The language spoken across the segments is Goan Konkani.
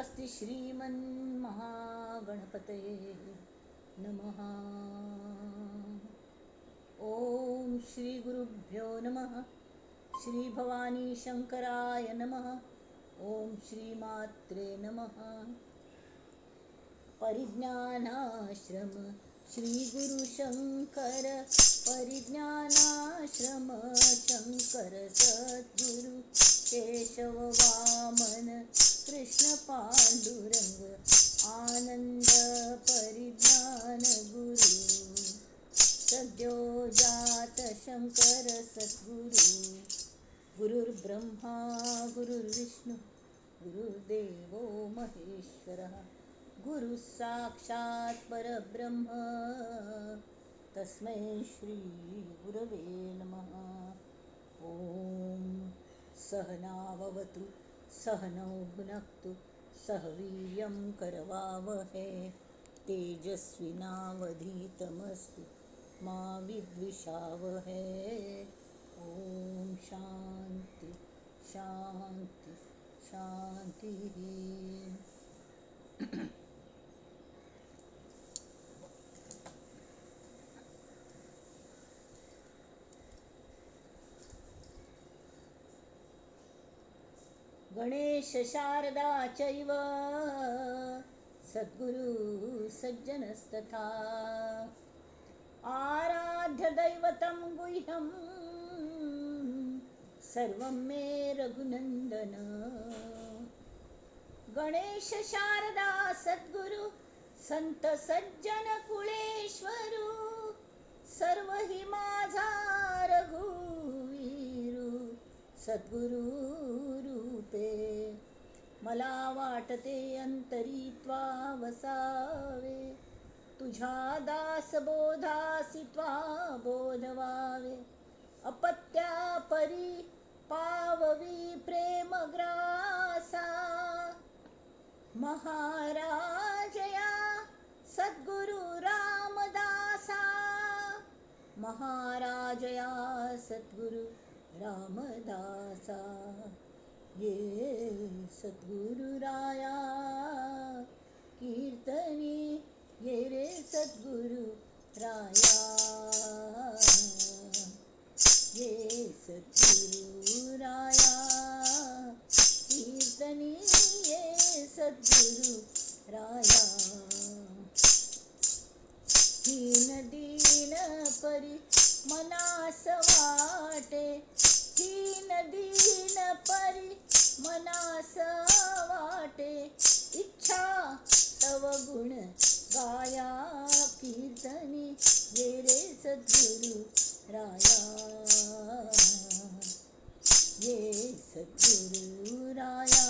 स्वस्ति श्रीमन्महागणपतये नमः। ॐ श्री गुरुभ्यो नमः। श्री भवानी शंकराय नमः। ॐ श्रीमात्रे नमः। परिज्ञानाश्रम श्री गुरु शंकर, परिज्ञानाश्रम शंकर सद्गुरु केशव वामन कृष्ण पांडुरंग आनंद परिज्ञान गुरु सद्यो जात शंकर सद्गुरु। गुरुर्ब्रह्मा गुरुर्विष्णु गुरुर्देवो महेश्वरः, गुरु साक्षात् परब्रह्म तस्मै श्री गुरवे नमः। ॐ सहनाववतु सहनौ भुनक्तु सह वीर्यं करवावहै, तेजस्विनावधीतमस्तु मा विद्विषावहै। ॐ शांति शांति शांतिः। गणेश शारदा चैव सद्गुरु सज्जनस्तथा, आराध्य दैवतं गुह्यं सर्वं मे रघुनंदन। गणेश शारदा सद्गुरु संत सज्जन कुळेश्वरू, सर्व हि माझा रघुवीरू सद्गुरु रूपे। मला वाटते अंतरी त्वा वसावे, तुझ्या दासबोधासी त्वा बोधवावे। अपत्या परी पाववी प्रेमग्रासा, महाराजया सद्गुरु रामदासा, महाराजया सद्गुरु रामदासा। ये सद्गुरुराया कीर्तनी, ये रे सद्गुरु राया, ये सद्गुरुराया कीर्तनी, ये सद्गुरु राया। हीन दीन परी मनास वाटे, हीन दीन परी मनास वाटे, इच्छा तव गुण गाया कीर्तनी, ये रे सद्गुरु राया, ये सद्गुरु राया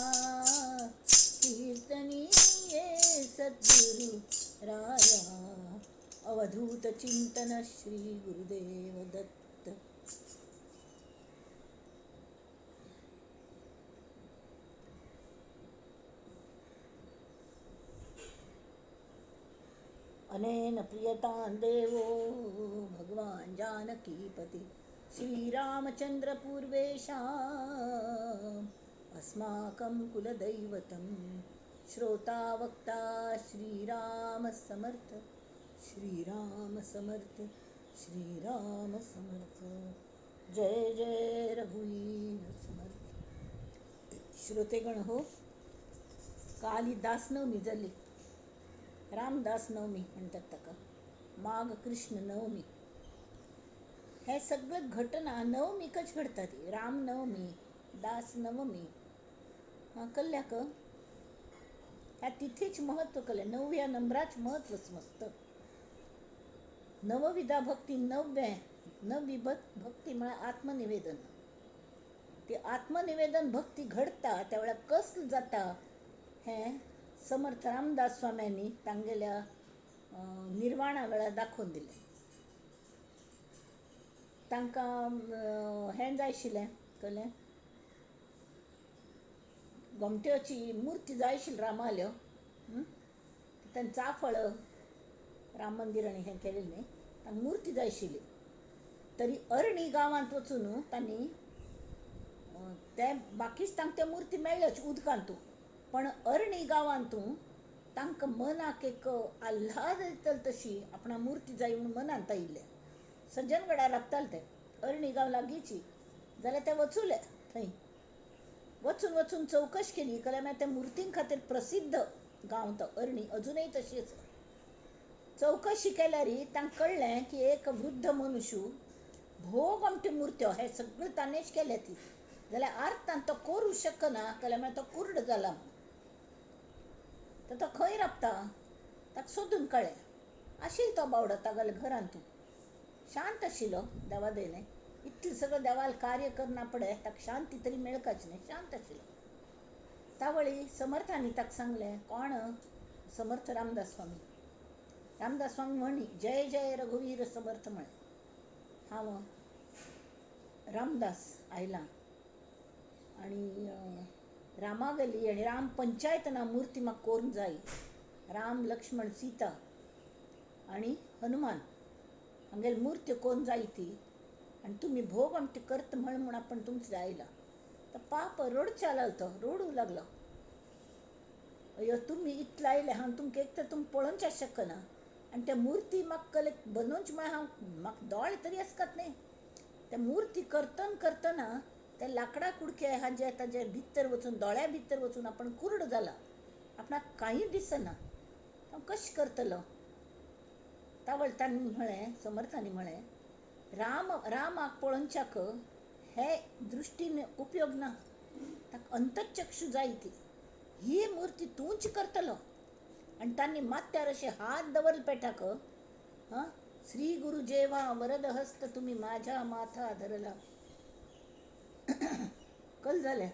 कीर्तनी, ये सद्गुरु राया। अवधूत चिंतन श्री गुरुदेव दत्त। अनेन प्रियतां देवो भगवान जानकीपति श्रीरामचंद्र पूर्वेषाम् अस्माकं कुलदैवतं। श्रोता वक्ता श्रीराम समर्थ, श्रीराम समर्थ, श्रीराम समर्थ। जय जय रघुवीर समर्थ। श्रोतेगण हो, काल ही दासनवमी जाली, रामदास नवमी म्हणटात ताका, माघ कृष्ण नवमी। हे सगळे घटना नवमीकच घडटा ती, रामनवमी, दासनवमी। हां कल्ल्याक ह्या तिथीच महत्व कळ्ळें, नव ह्या नंबराच महत्व समजता। नवविधा भक्ती, नव्वे नवी भक्ती म्हळ्यार आत्मनिवेदन। ती आत्मनिवेदन भक्ती घडटा त्या वेळार कसं जाता हें समर्थ रामदास स्वाम्यांनी तांगेल्या निर्वाणा वेळार दाखोवन दिलें। तांकां हें जाय आशिल्लें, कळ्ळें, गोमट्याची मूर्ती जाय आशिल्ली रामाल्यो, तांणी चाफळ राम मंदिर आनी हें केलें न्ही, तांकां मूर्ती जाय आशिल्ली। तरी अरणी गांवांत वचून तांणी ते बाकीच तांकां त्यो मुर्ती मेळ्ळ्योच उदकांतू, पण अरणी गांवांतू तांकां मनाक एक आल्हाद येतल तशी आपणा मुर्ती जाय म्हूण मनांत आयिल्लें. सज्जनगडार राबताले ते, अरणी गांव लागींची जाल्यार ते वचुले थंय. वचून वचून चवकश केली जाल्यार मागीर त्या मुर्तीं खातीर प्रसिद्ध गांव तो अरणी, अजुनूय तशी आसा. चवकशी केल्यार तांकां कळ्ळें की एक वृद्ध मनुष्य भोव आमट्यो मुर्त्यो हे सगळ्यो ताणेंच केल्या ती, जाल्यार आर्थान तो करूं शकना जाल्यार मागीर तो कुर्ड जाला. तर तो खंय राबता ताका सोदून कळ्ळें. आशिल्लो तो बावडो तागेल्या घरांत शांत आशिल्लो देवा दयेन. इतलें सगळें देवाल कार्य करना पडे ताका शांती तरी मेळकाची न्ही, शांत आशिल्लो. तावळी समर्थांनी ताका सांगलें, कोण? समर्थ रामदास स्वामी. रामदास स्वामी म्हणी जय जय रघुवीर समर्थ म्हळें, हांव रामदास आयला आनी रामागली आनी राम पंचायतना मुर्ती म्हाका करूंक जाय. राम, लक्ष्मण, सीता आनी हनुमान हांगेली मुर्ती करूंक जाय ती, आनी तुमी भोग आमटे करता म्हण म्हूण आपूण तुमचे आयला. तर पाप रडच्या लागलो, तो रडूं लागलो, अयो तुमी इतले आयले, हांव तुमकां एक तर तुमकां पळोवंक शकना आनी त्या मुर्ती म्हाका बनोवची म्हळ्यार हांव म्हाका दोळे तरी आसकात न्ही. त्या मुर्ती करतना करतना त्या लांकडा कुडके हाजे ताजे भितर वचून दोळ्या भितर वचून आपण कुर्ड जाला, आपणाक कांय दिसना, हांव कशें करतलो? तावळ तांणी म्हळें, समर्थांनी म्हळें, राम रामाक पळोवच्याक हे दृश्टीन उपयोग ना, ताका अंतचक्षु जाय ती, ही मुर्ती तूंच करतलो. आनी तांणी माथ्यार अशे हात दवरले पेठाक, हां, श्री गुरु जेव्हा वरद हस्त तुम्ही माझ्या माथा धरला. कल जालें.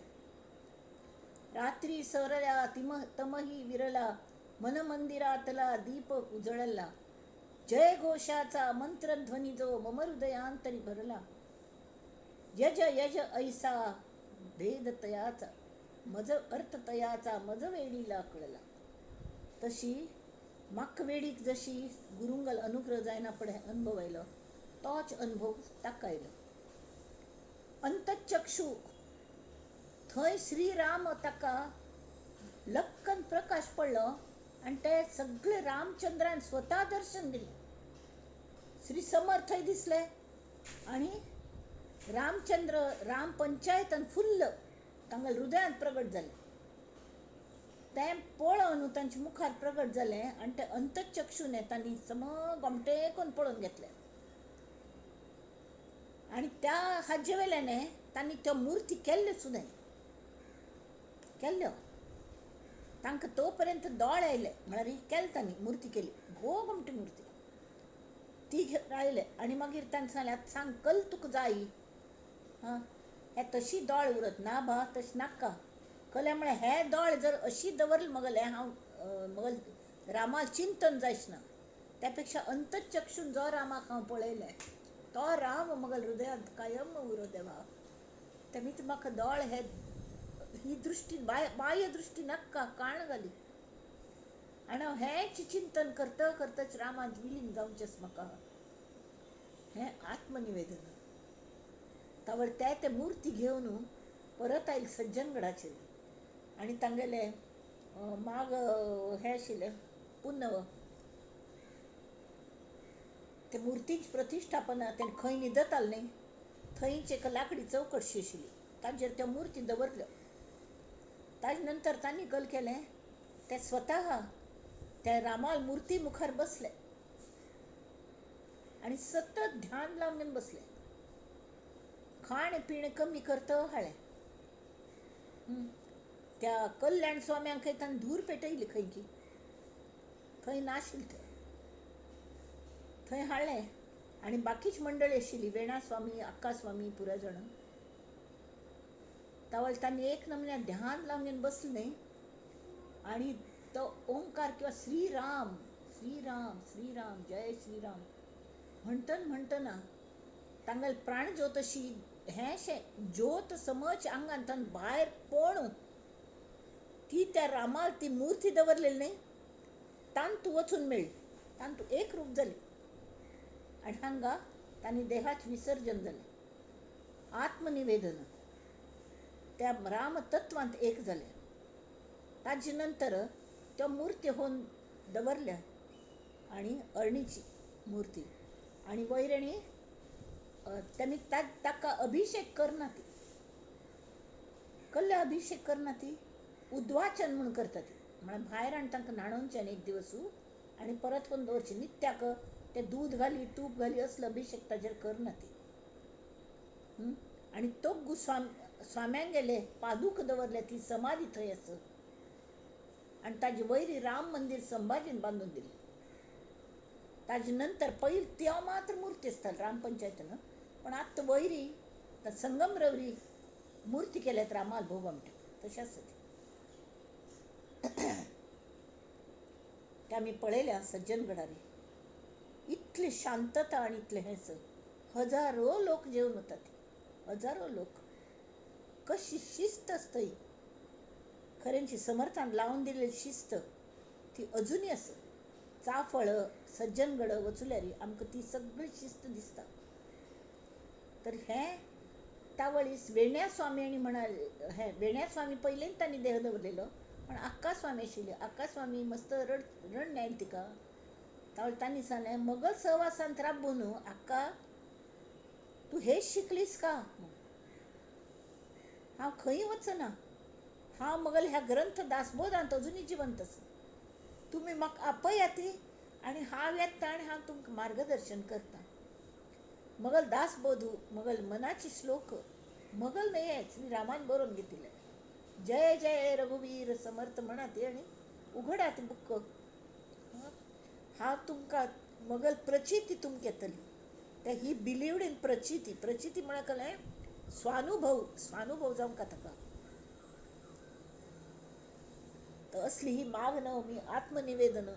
रात्री सरल्या तिम तमही विरला, मन मंदिरातला दीप उजळला, जय घोषाचा मंत्रध्वनी जो मम हृदयांतरी भरला, यज यज ऐसा भेद तयाचा मज अर्थ तयाचा मज वेडीला कळला. तशी म्हाका वेडीक जशी गुरुंगल अनुग्रह जायना फुडें अनुभव आयलो तोच अनुभव ताका आयलो. अंतचक्षु थंय श्रीराम ताका लक्कन प्रकाश पडलो आनी ते सगळे रामचंद्रान स्वता दर्शन दिलें. श्री समर्थय दिसले आनी रामचंद्र राम पंचायतन फुल्ल तांगेल्या हृदयांत प्रगट जालें. तें पळोवन तांच्या मुखार प्रगट जालें आनी ते अंतचक्षुने तांणी सम गोमटेकून पळोवन घेतलें. आनी त्या हाजे वेल्यान तांणी त्यो मुर्ती केल्ल्यो सुद्दां केल्ल्यो. तांकां तो पर्यंत दोळे आयले म्हळ्यार केलें तांणी मुर्ती केली, भोव गोमटी मुर्ती ती घेवन आयले. आनी मागीर तांणी सांगलें, आतां सांग कल तुका जाय, हां, हे तशी दोळे उरत ना बा, तशें नाका. कल्या म्हळ्यार हे दोळे जर अशी दवरले मगले हांव मगल रामा चिंतन जायच ना, त्या पेक्षा अंतचक्षून जो रामाक हांव पळयलें तो राम मगल हृदयांत कायम उरो देवा. तेमी म्हाका दोळे हे ही दृश्टी बाह्य दृश्टी नाका काण घाली आनी हांव हेंच चिंतन करता करताच रामांत विलीन जावचेंच म्हाका, हें आत्मनिवेदन. तावळ ते ते मुर्ती घेवन परत आयले सज्जनगडाचेर आनी तांगेले माग हें आशिल्लें पुनव, ते मुर्तींची प्रतिश्ठापना तेणें खंय न्हिदताले न्ही थंयच एक लांकडी चौकटशी आशिल्ली ताजेर त्यो मुर्ती दवरल्यो. ताजे नंतर तांणी कल केलें, ते स्वता त्या रामाल मुर्ती मुखार बसले आनी सतत ध्यान लावन घेवन बसले. खाण पिणें कमी करता हाळें. त्या कल्याण स्वाम्यांक तांणी धूर पेटयली खंय की थंय नाशिल्ले ते थंय हाडलें. आनी बाकीच मंडळी आशिल्ली, वेणा स्वामी, अक्का स्वामी, पुराय जाण. तावळ तांणी एक नमुन्या ध्यान लावन घेवन बसले न्ही आनी तो ओंकार किंवा श्रीराम श्रीराम श्रीराम जय श्रीराम म्हणटना म्हणटना तांगेली प्राणज्योत अशी हें अशें ज्योत समज आंगांतल्यान भायर पळोवन ती त्या रामाक ती मुर्ती दवरलेली न्ही तांतू वचून मेळ्ळी, तांतू एक रूप जाली आनी हांगा तांणी देहाचें विसर्जन जालें, आत्मनिवेदन त्या रामतत्वांत एक जालें. ताजे नंतर त्यो मुर्ती होवन दवरल्या आनी अळणीची मुर्ती आनी वयर आनी तेमी ताका अभिशेक करना ती. कसले अभिशेक करना ती? उद्वाचन म्हूण करता ती. म्हळ्यार भायर आनी तांकां न्हाणोवचें एक दिवस आनी परत करून दवरचें. नित्याक ते दूद घाली तूप घाली असलो अभिशेक ताजेर करना ती. आनी तो स्वाम्यांगेले पादूक दवरले ती समाधी थंय आसा. आनी ताजे वयरी राम मंदीर संभाजीन बांदून दिलें. ताजे नंतर पयलीं त्यो मात्र मुर्ती आसताली राम पंचायतीन, पण आतां वयरी संगम रवरी मुर्ती केल्यात रामाल भोव म्हणटा तशें आसा ती. ते आमी पळयल्या सज्जनगडारी. इतली शांतता आनी इतलें हें हजारो लोक जेवन वतात, हजारो लोक. कशी शिस्त आसता ही. खऱ्यांची समर्थान लावन दिलेली शिस्त ती अजुनूय आसा. चाफळ सज्जनगड वचुल्यार आमकां ती सगळी शिस्त दिसता. तर हें तावळीस वेण्या स्वामी आनी म्हणाले, हें वेण्या स्वामी पयलींच तांणी देह दवरलेलो, पण आक्का स्वामी आशिल्ली. आक्का स्वामी मस्त रडणे आयली तिका. तावळ तांणी सांगलें, मगल सहवासांत राबू न्हू आक्का, तूं हेच शिकलीस का? हांव खंय वचना, हांव मगल ह्या ग्रंथ दासबोधांत अजुनूय जिवंत आसा. तुमी म्हाका आपयात आनी हांव येता आनी हांव तुमकां मार्गदर्शन करता. मगल दासबोधू मगल मनाची श्लोक मगल न्हय हेच मी रामान बरोवन घेतिल्ले. जय जय रघुवीर समर्थ म्हणात आनी उघडात बुक. हांव तुमकां मगल प्रचिती तुमकां येतली. ते ही बिलीवड इन प्रचिती. प्रचिती म्हळ्यार कळ्ळें? स्वानुभव. स्वानुभव जावंक ताका. तर असली ही माघ नवमी आत्मनिवेदन.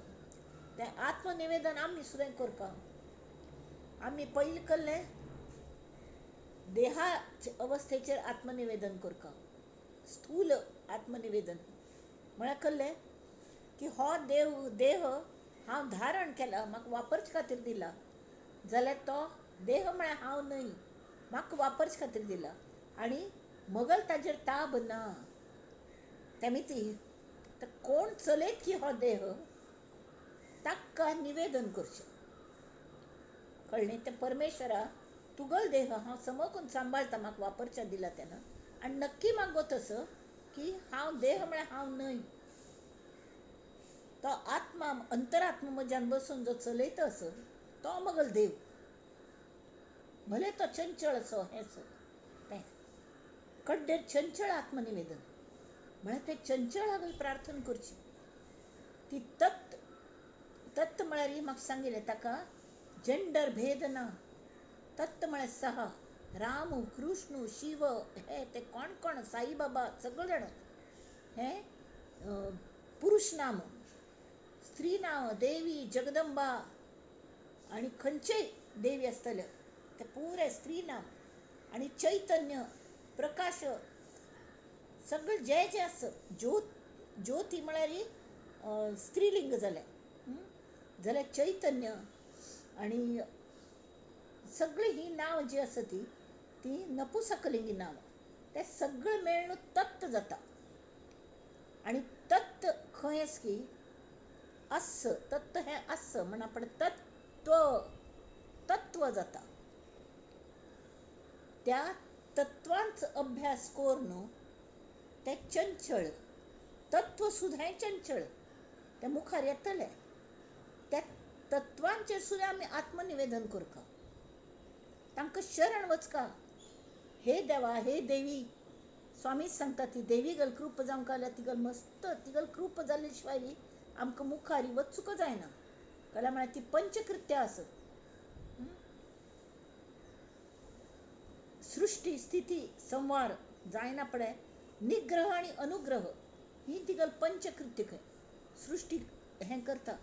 तें आत्मनिवेदन आमी सुद्दां करपा. आमी पयलीं केल्लें देहा अवस्थेचेर आत्मनिवेदन करपा, स्थूल आत्मनिवेदन. म्हळ्यार कळ्ळें की हो देव देह हांव धारण केला, म्हाका वापरचे खातीर दिला, जाल्यार तो देह म्हळ्यार हांव न्हय, म्हाका वापरचे खातीर दिला आनी मगल ताजेर ताब ना. तेमी तर कोण चलयत की हो देह ताका निवेदन करचें. कळ्ळें? तें परमेश्वरा तुगल देह हांव समकून सांबाळटा, म्हाका वापरच्या दिला तेन्ना, आनी नक्की म्हाका तसो की हांव देह म्हळ्यार हांव न्हय, तो आत्मा अंतरात्मा म्हज्यान बसून जो चलयता असो तो मगल देव. भले तो चंचळ असो हें असो तें कड्डेर चंचळ आत्मनिवेदन म्हळ्यार ते चंचळ प्रार्थना करची. ती तत्व तत्व म्हळ्यार म्हाका सांगिल्लें ताका जेंडर भेद ना. तत्व म्हळ्यार सहा राम कृष्ण शिव हे ते कोण कोण साईबाबा सगळे जाण हे पुरुष नाम, स्त्री नांव, देवी जगदंबा आनी खंयचेय देवी आसतले ते पुरे स्त्री नाम आनी चैतन्य प्रकाश सगळे जे जे आसा. ज्योत ज्योती म्हळ्यार स्त्रीलिंग जालें, जाल्यार चैतन्य आनी सगळीं ही नांव जी आसा ती ती नपुसकलिंगी नांव. तें सगळें मेळून तत्व जाता. आनी तत्व खंय आसा की आस्स तत्व हें आस्स म्हण आपण तत्व तत्व जाता. त्या तत्वांचो अभ्यास करून तें चंचळ तत्व सुद्दां चंचळ तें मुखार येतलें. त्या तत्वांचेर सुद्दां आमी आत्मनिवेदन करता, तांकां शरण वचका. हे देवा हे देवी, स्वामीच सांगता ती देवी गल कृप जावंक जाल्यार तिगल मस्त तिगल कृप जाले शिवाय आमकां मुखार वचूंक जायना. कला म्हळ्यार ती पंचकृत्या आसत. सृश्टी स्थिती संवार जायना पडे निग्रह आनी अनुग्रह ही तिगल पंचकृत्य खंय. सृश्टी हें करता,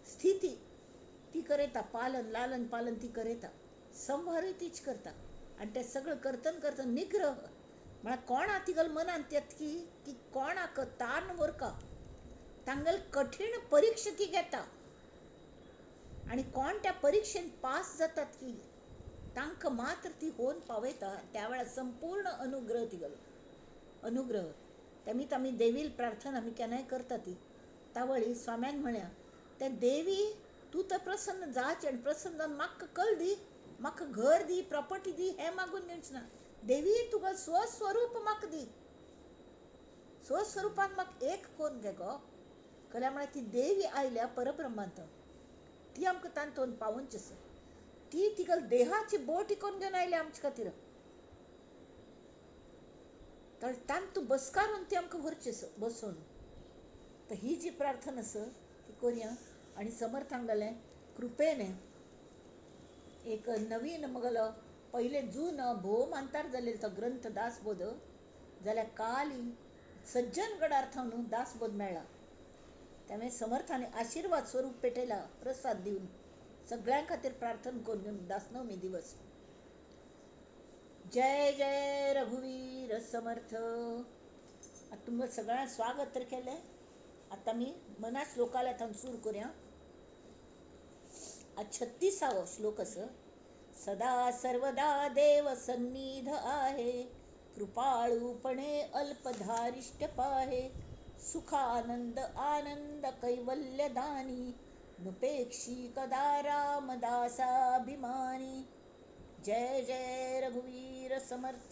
स्थिती ती करयता, पालन लालन पालन ती करयता, संहारूय तीच करता. आनी तें सगळें करतन करतन निग्रह म्हळ्यार कोणा तिगल मनांत येत की की कोणाक ताण व्हरका, तांगेल कठीण परिक्षा ती घेता आनी कोण त्या परिक्षेन पास जातात की तांकां मात्र ती होवन पावयता. त्या वेळार संपूर्ण अनुग्रह तिगलो अनुग्रह. तेमीत आमी देवील प्रार्थना आमी केन्नाय करता ती. तावळी स्वाम्यान म्हळ्या त्या देवी तूं तर प्रसन्न जावचें आनी प्रसन्न जावन म्हाका कल दी, म्हाका घर दी, प्रॉपर्टी दी, हें मागून घेवचें ना. देवी तुका स्वस्वरूप म्हाका दी, स्वस्वरुपान म्हाका एक कोन्न घे गो. कल्या म्हळ्यार ती देवी आयल्या परब्रह्मांत, ती आमकां तांतून पावोवची आसा. ती तिका देहाची बोट इकोन घेवन आयल्या आमचे खातीर, तर तांतू बसकारून ती आमकां व्हरची आसा बसून. तर ही जी प्रार्थना आसा ती करुया आनी समर्थांगले कृपेने एक नवीन मगलो पयले जून भोव मानतार जालेलो तो ग्रंथ दासबोध, जाल्यार काली सज्जनगडार थावन दासबोध मेळ्ळा. त्यामुळे समर्थाने आशीर्वाद स्वरूप पेटयला प्रसाद दिवन सगळ्यां खातीर प्रार्थना करून घेवन दासनवमी दिवस. जय जय रघुवीर समर्थ. आतां तुमकां सगळ्यांक स्वागत तर केलें. आतां आमी मना श्लोकाला थंय सुरू करुया. आज 36वो श्लोक आसा. सदा सर्वदा देव सन्निध आहे, कृपाळूपणे अल्पधारिष्ट पाहे, सुखानंद आनंद कैवल्यदानी, नुपेक्षी कदा रामदासाभिमानी. जय जय रघुवीर समर्थ.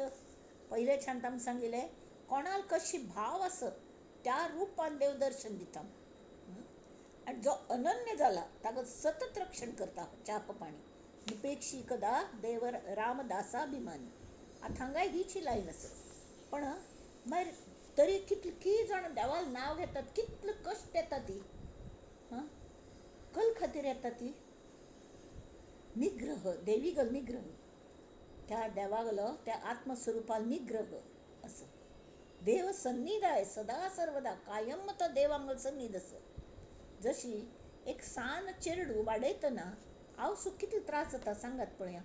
पयले छान आमी सांगिल्लें कोणाक कशी भाव आसत त्या रुपान देव दर्शन दिता आनी जो अनन्य जाला ताका सतत रक्षण करता चाप पाणी. नुपेक्षी कदा देव रामदासाभिमानी. आतां हांगाय हीच लायन आसा. पण मागीर तरी कितली जाणां देवाक नांव घेतात, कितले कश्ट येता ती, हां, कल खातीर येता ती. निग्रह, देवी गल निग्रह, त्या देवागलो त्या आत्मस्वरूपाल निग्रह असो. देव सन्निध आहे सदा सर्वदा, कायम तो देव आमकां सन्निध आसा. जशी एक सान चेरडू वाडयतना आवसूक कितलो त्रास जाता सांगात पळया.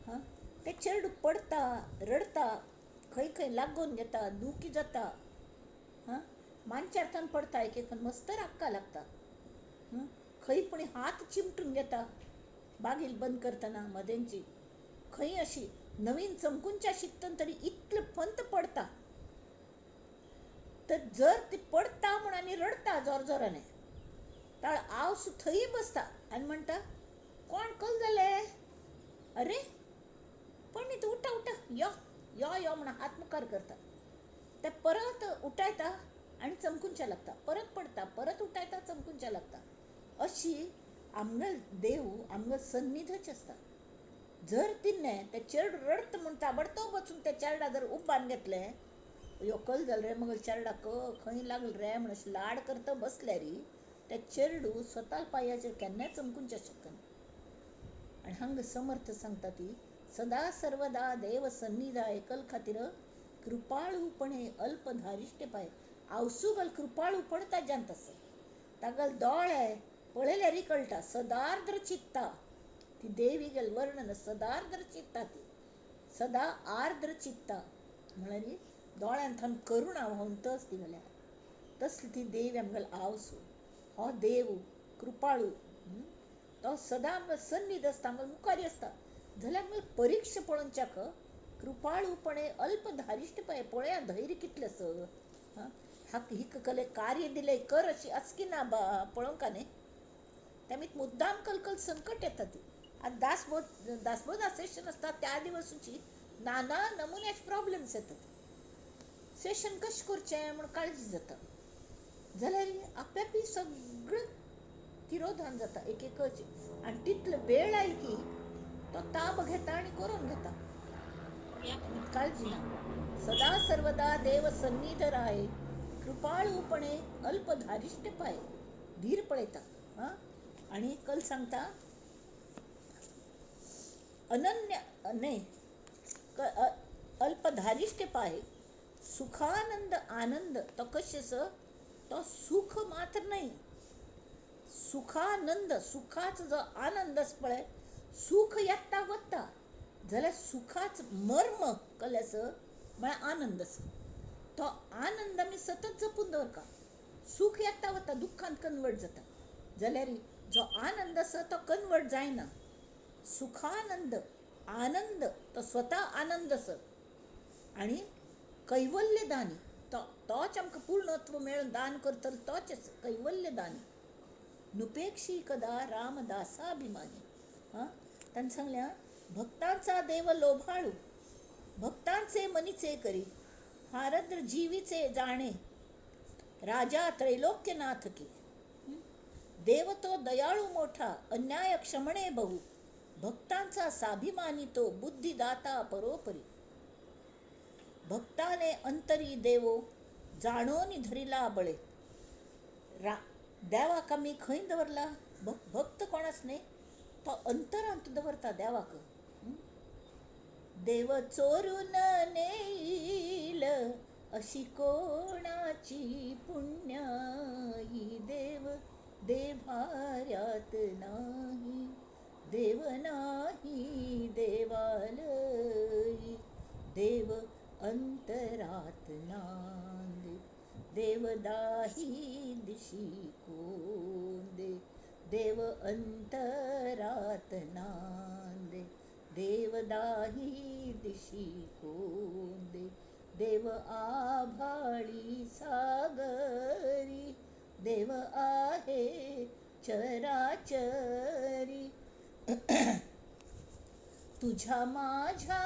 हां, तें चेरडू पडटा, रडटा, खंय खंय लागून घेता, दुखी जाता. हां, मानच्या अर्थान पडटा, एक एक मस्त राक्का लागता. खंय पूण हात चिमटून घेता बागील बंद करतना मदेंची, खंय अशी नवीन चमकुंच्या शिकतना तरी इतलें पंत पडटा. तर जर ती पडटा म्हूण आनी रडटा जोर जोराने, ताळ आवस थंय बसता आनी म्हणटा कोण कल जालें, अरे पण न्ही तूं उठा उठा, यो यो यो म्हण हात मुखार करता. ते परत उठायता आनी चमकुंच्या लागता, परत पडटा, परत उठायता, चमकुंच्या लागता. अशी आमगेल देव आमगेल सन्निधच आसता. जर तिणें ते चेरडू रडटा म्हूण ताबडतोब वचून त्या चेरडा जर उबान घेतलें, यो कल जालें रे मगेल चेरडाक खंय लागल रे म्हण अशें लाड करता बसल्यार ते चेरडू स्वता पांयाचेर केन्नाय चमकुंच्या शकना. आनी हांगा समर्थ सांगता ती सदा सर्वदा देव सन्निध एकल खातीर कृपाळूपणे अल्पधारिष्ट पाय. आवसू गल कृपाळूपण ताज्यांत आसा, तागल दोळे पळयल्यार कळटा सदार्द्र चित्ता. ती देवी गल वर्णन सदार्द्र चित्ता, ती सदा आर्द्र चित्ता म्हळ्यार दोळ्यान थंय करुणा व्हांवतच ती घाल्या. तसली ती देवी आमगेल आवसू. हो देव कृपाळू, तो सदां आमकां सन्निध आसता, आमकां मुखार आसता. जाल्यार आमकां परीक्षा पळोवच्याक कृपाळूपणे अल्पधारिष्ट पळय, पळया धैर्य कितलें आसा. हां, हाका ही कले कार्य दिलें कर अशी आसकी ना बा पळोवंक न्ही. त्यामीत मुद्दाम कलकल संकट येता ती. आतां दासबोध दासबोध सेशन आसता त्या दिवसूची नाना नमुन्याचे प्रॉब्लम्स येतात. सेशन कशें करचें म्हूण काळजी जाता, जाल्यार आपल्यापी सगळें तिरोधान जाता एक एकच. आनी तितलो वेळ आयलो की तो ताब घेता आनी करून घेता, काळजी ना. सदा सर्वदा देव सन्निध राय, कृपाळूपणे अल्पधारिष्ट पाय. धीर पळयता. हां, आनी कल सांगता अनन्य न्हय अल्पधारिष्ट पाय सुखानंद आनंद. तो कशें आसा, तो सुख मात्र न्हय, सुखानंद, सुखाचो जो आनंद आसा पळय, सुख येता वता जाल्यार सुखाच मर्म कल आसा म्हळ्यार आनंद आसा. तो आनंद आमी सतत जपून दवरता. सुख येता वता दुख्खांत कन्वर्ट जाता, जाल्यार जो आनंद आसा तो कन्वर्ट जायना. सुखानंद आनंद तो स्वता आनंद आसा. आनी कैवल्यदानी तो तोच आमकां पूर्णत्व मेळून दान करतलो, तोच कैवल्य दानी. नुपेक्षी कदा रामदासाभिमानी. हां, ताणें सांगलें, भक्तांचा देव लोभाळू, भक्तांचे मनीचे करी, हारद्र जीवीचे जाणे, राजा त्रैलोक्यनाथ की. देव तो दयाळू मोठा, अन्याय क्षमणे बहु, भक्तांचा साभिमानी तो, बुद्धिदाता परोपरी. भक्ताने अंतरी देवो, जाणोनी धरिला बळे. देवाक आमी खंय दवरला? भक्त कोणाच न्ही, तो अंतरांत दवरता देवाक. देव चोरून नेईल अशी कोणाची पुण्याई, देव देव्हाऱ्यात नाही, देव नाही देवालयी, देव अंतरात नांदे, देव दाही दिशी कोंदे, देव अंतरात नांदे, देव दाही दिशी कोंदे, देव आभाळी सागरी, देव आहे चराचरी. तुझ्या माझ्या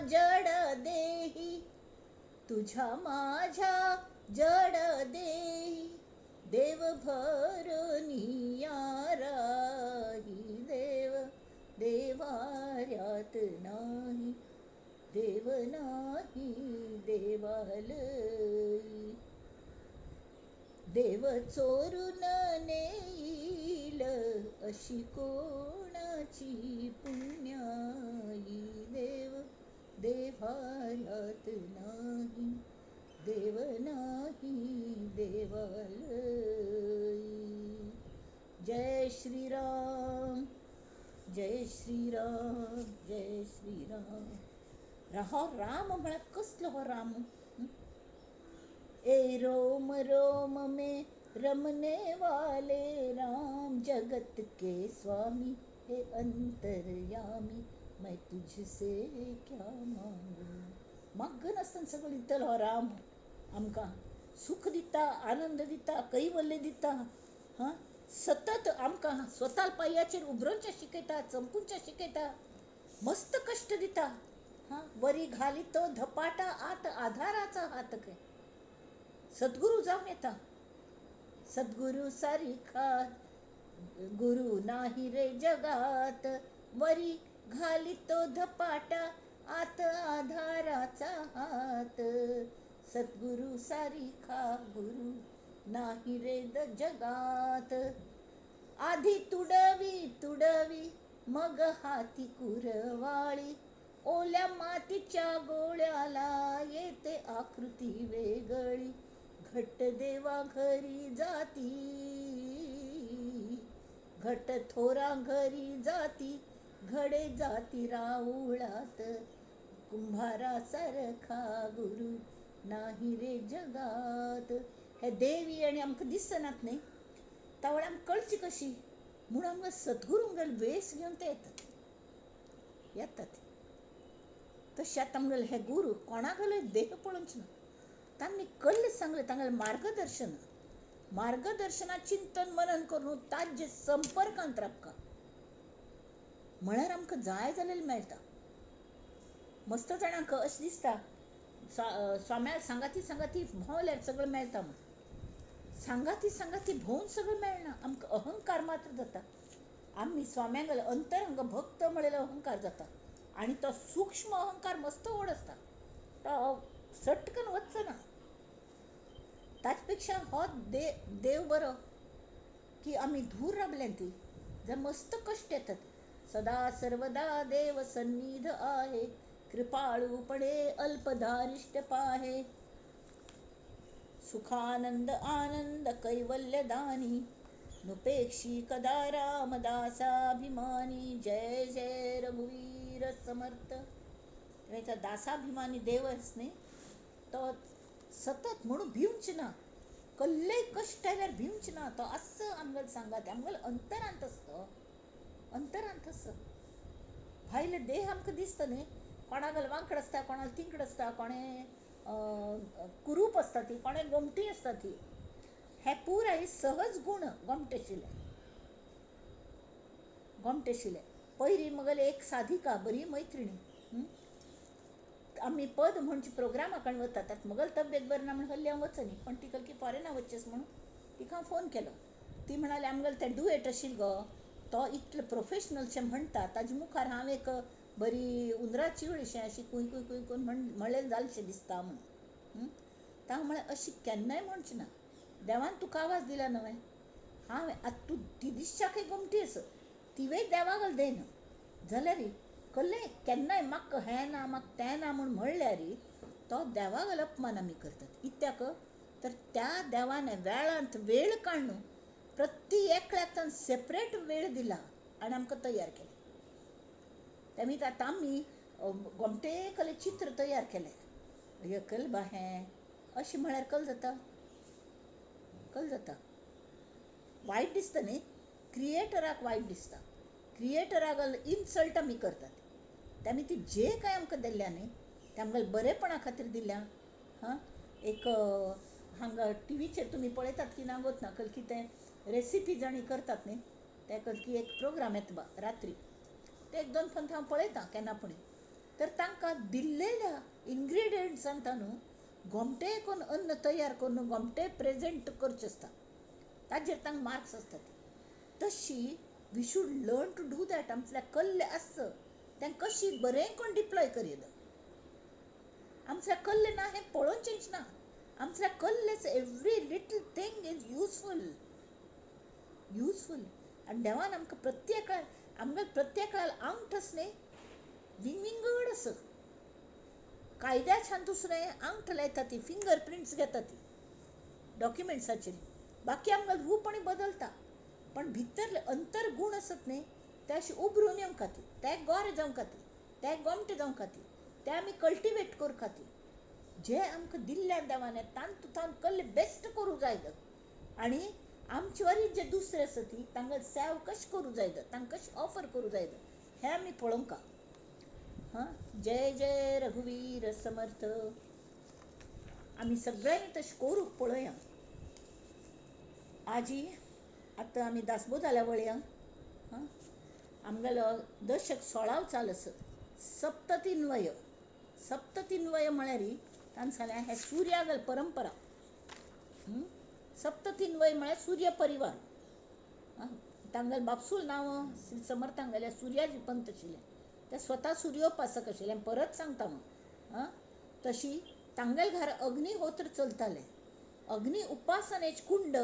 जड देही, तुझ्या माझ्या जड देही, देव भरनिया राही, देव देवाऱ्यात नाही, देव नाही देवालयी. देव चोरून नेईल अशी कोणाची पुण्याई, देव देवाऱ्यात नाही, देव नाही देवालयी. जय श्रीराम, जय श्रीराम, जय श्रीराम. हो राम म्हळ्यार कसलो हो राम? ए रोम रोम में रमने वाले राम, जगत के स्वामी हे अंतर्यामी, मैं तुझसे क्या मांगू. मागन आसतना सगळें दितलो हो राम आमकां, सुख दिता, आनंद दिता, कैवल्य दिता. हां, सतत आमकां स्वता पांयाचेर उबरोवचें शिकयता, चमकुवचें शिकयता, मस्त कश्ट दिता. हां, वरी घाली तो धपाटा आत आधाराचा हात खंय. सद्गुरू जावन येता. सद्गुरू सारिखा गुरु नाही रे जगात, वरी घाली तो धपाटा आत आधाराचा हात. सद्गुरू सारिखा गुरु नाही रे जगात. आधी तुडवी तुडवी मग हाती कुरवाळी, ओल्या मातीच्या गोळ्याला येते आकृती वेगळी. घट देवा घरी जाती, घट थोरा घरी जाती, घडे जाती राऊळात. कुंभारा सारखा गुरु नाही रे जगात. हे देवी आनी आमकां दिसनात न्ही, तावळ आमकां कळची कशी? म्हूण आमकां सद्गुरूंगेलो वेस घेवन ते येतात येतात. तशें आतां आमगेले हे गुरू कोणागेलो देह पळोवचो ना, तांणी कल्ले सांगलें, तांगेलें मार्गदर्शन, मार्गदर्शना चिंतन मनन करून ताजे संपर्कांत राबका म्हळ्यार आमकां जाय जालेलें मेळटा. मस्त जाणांक अशें दिसता स्वाम्या सांगाती सांगाती भोंवल्यार सगळें मेळटा म्हूण. सांगाती सांगाती भोंवन सगळें मेळना, आमकां अहंकार मात्र जाता. आमी स्वाम्यांगेलो अंतरंग भक्त म्हणलेलो अहंकार जाता आनी तो सूक्ष्म अहंकार मस्त व्हड आसता, तो सटकन वचचो ना. ताचे पेक्षा हो देव बरो की आमी धूर राबल्यान ती जर मस्त कश्ट येतात. सदा सर्वदा देव सन्निध आहे, कृपाळूपणे अल्पधारिष्ट पाहे, सुखानंद आनंद कैवल्यदानी, नुपेक्षी कदा रामदासाभिमानी. जय जय रघुवीर समर्थ. दासाभिमानी देवच न्ही तो सतत म्हणून भिवच ना, कसलेय कश्ट आयल्यार भिवच ना. तो आसा आमगेलो सांगात, आमगेलो अंतरांत आसता, अंतरांत आसा. भायले देह आमकां दिसता न्ही, कोणागेलो वांकड आसता, कोणाक तिंकड आसता, कोणें कुरूप आसता ती, कोणे गोमटी आसता ती. हे पुराय सहज गूण गोमटे आशिल्ले, गोमटे आशिल्ले. पयलीं मगेले एक साधिका बरी मैत्रिणी, आमी पद म्हणचे प्रोग्रामा कडेन वतात, आतां मगेली तब्येत बरी ना म्हण हल्ली हांव वचनी, पण ती की फॉरेना वचचें म्हणून तिका हांव फोन केलो. ती म्हणाली आमगेलें तें डुएट आशिल्लें गो, तो इतलो प्रोफेशनलशें म्हणटा, ताजे मुखार हांव एक बरी उंदराची अशी अशी कूय कूय कूय कूय म्हणलें जालेंशें दिसता म्हणून. तांकां म्हळें अशी केन्नाय म्हणचें ना, देवान तुका आवाज दिला न्हय, हांव आतां तूं ती दिसच्याकय गोमटी आस, तिवें देवाक देन जाल्यार कसलें केन्नाय म्हाका हें ना म्हाका तें ना म्हूण म्हणल्यार तो देवाक अपमान आमी करतात. कित्याक तर त्या देवान वेळांत वेळ काडून प्रत्येक एकल्याक सेपरेट वेळ दिला आनी आमकां तयार केलें. तेमी आतां आमी गोमटे कले चित्र तयार केलें, एकल बा हें अशें म्हळ्यार कल जाता, कल जाता. वायट दिसता न्ही, क्रिएटराक वायट दिसता, क्रिएटराक इन्सल्ट आमी करतात. तेमी ती जे कांय आमकां दिल्या न्ही ते आमकां बरेपणा खातीर दिल्या. हां, एक हांगा टिवीचेर तुमी पळयतात की ना गोत ना कल कितें रेसिपी जाणी करतात न्ही, ते की एक प्रोग्राम येता बा रात्री, ते एक दोन पंथ हांव पळयतां केन्ना पुणी, तर तांकां दिल्लेल्या इन्ग्रिडियंट्सान न्हू गोमटे करून अन्न तयार करून गोमटे प्रेजेंट करचें आसता, ताजेर तांकां मार्क्स आसतात. तशी we should learn to do that. आमच्या कल्ले आसता तें कशी बरें करून डिप्लॉय करीत, आमच्या कल्ले ना हें पळोवचेंच ना, आमच्या कल्लेच every little thing is useful, useful. आनी देवान आमकां प्रत्येकाक, आमकां प्रत्येकाक आंगठस न्ही विंगविंगड आसा, कायद्याच्यान दुसरें आंगठ लायता ती, फिंगर प्रिंट्स घेता ती डॉक्युमेंट्साचेर, बाकी आमकां रूप आनी बदलता, पण भितरले अंतर्गूण आसत न्ही ते अशें उबरून येवंक खातीर, ते गोरे जावंक खातीर, ते गोमटे जावंक खातीर, ते आमी कल्टिवेट करूं खातीर जे आमकां दिल्ल्या देवान तांतू तांक कल्ले बेस्ट करूं जाय. आनी आमचे वरी जे दुसरे आसा ती तांकां सेव कशें करूं जाय, तांकां कशें ऑफर करूं जाय हें आमी पळोवंक. हां, जय जय रघुवीर समर्थ. आमी सगळ्यांनी तशें करूंक पळोवया. आजी आतां आमी दासबोधाल्या वळया. हां, आमगेलो दशक 16 चाल आसा, सप्ततिन्वय. सप्ततिन्वय म्हळ्यार तांणी सांगलें हें सुर्यागल परंपरा. सप्ततिन्वय म्हळ्यार सूर्य परिवार. तांगेले बापसूल नांव श्री समर्थांगेले सुर्याजी पंत आशिल्लें, ते स्वता सुर्योपासक आशिल्ले, परत सांगता हांव. आं, तशी तांगेले घर अग्निहोत्र चलतालें, अग्नि उपासनेच कुंड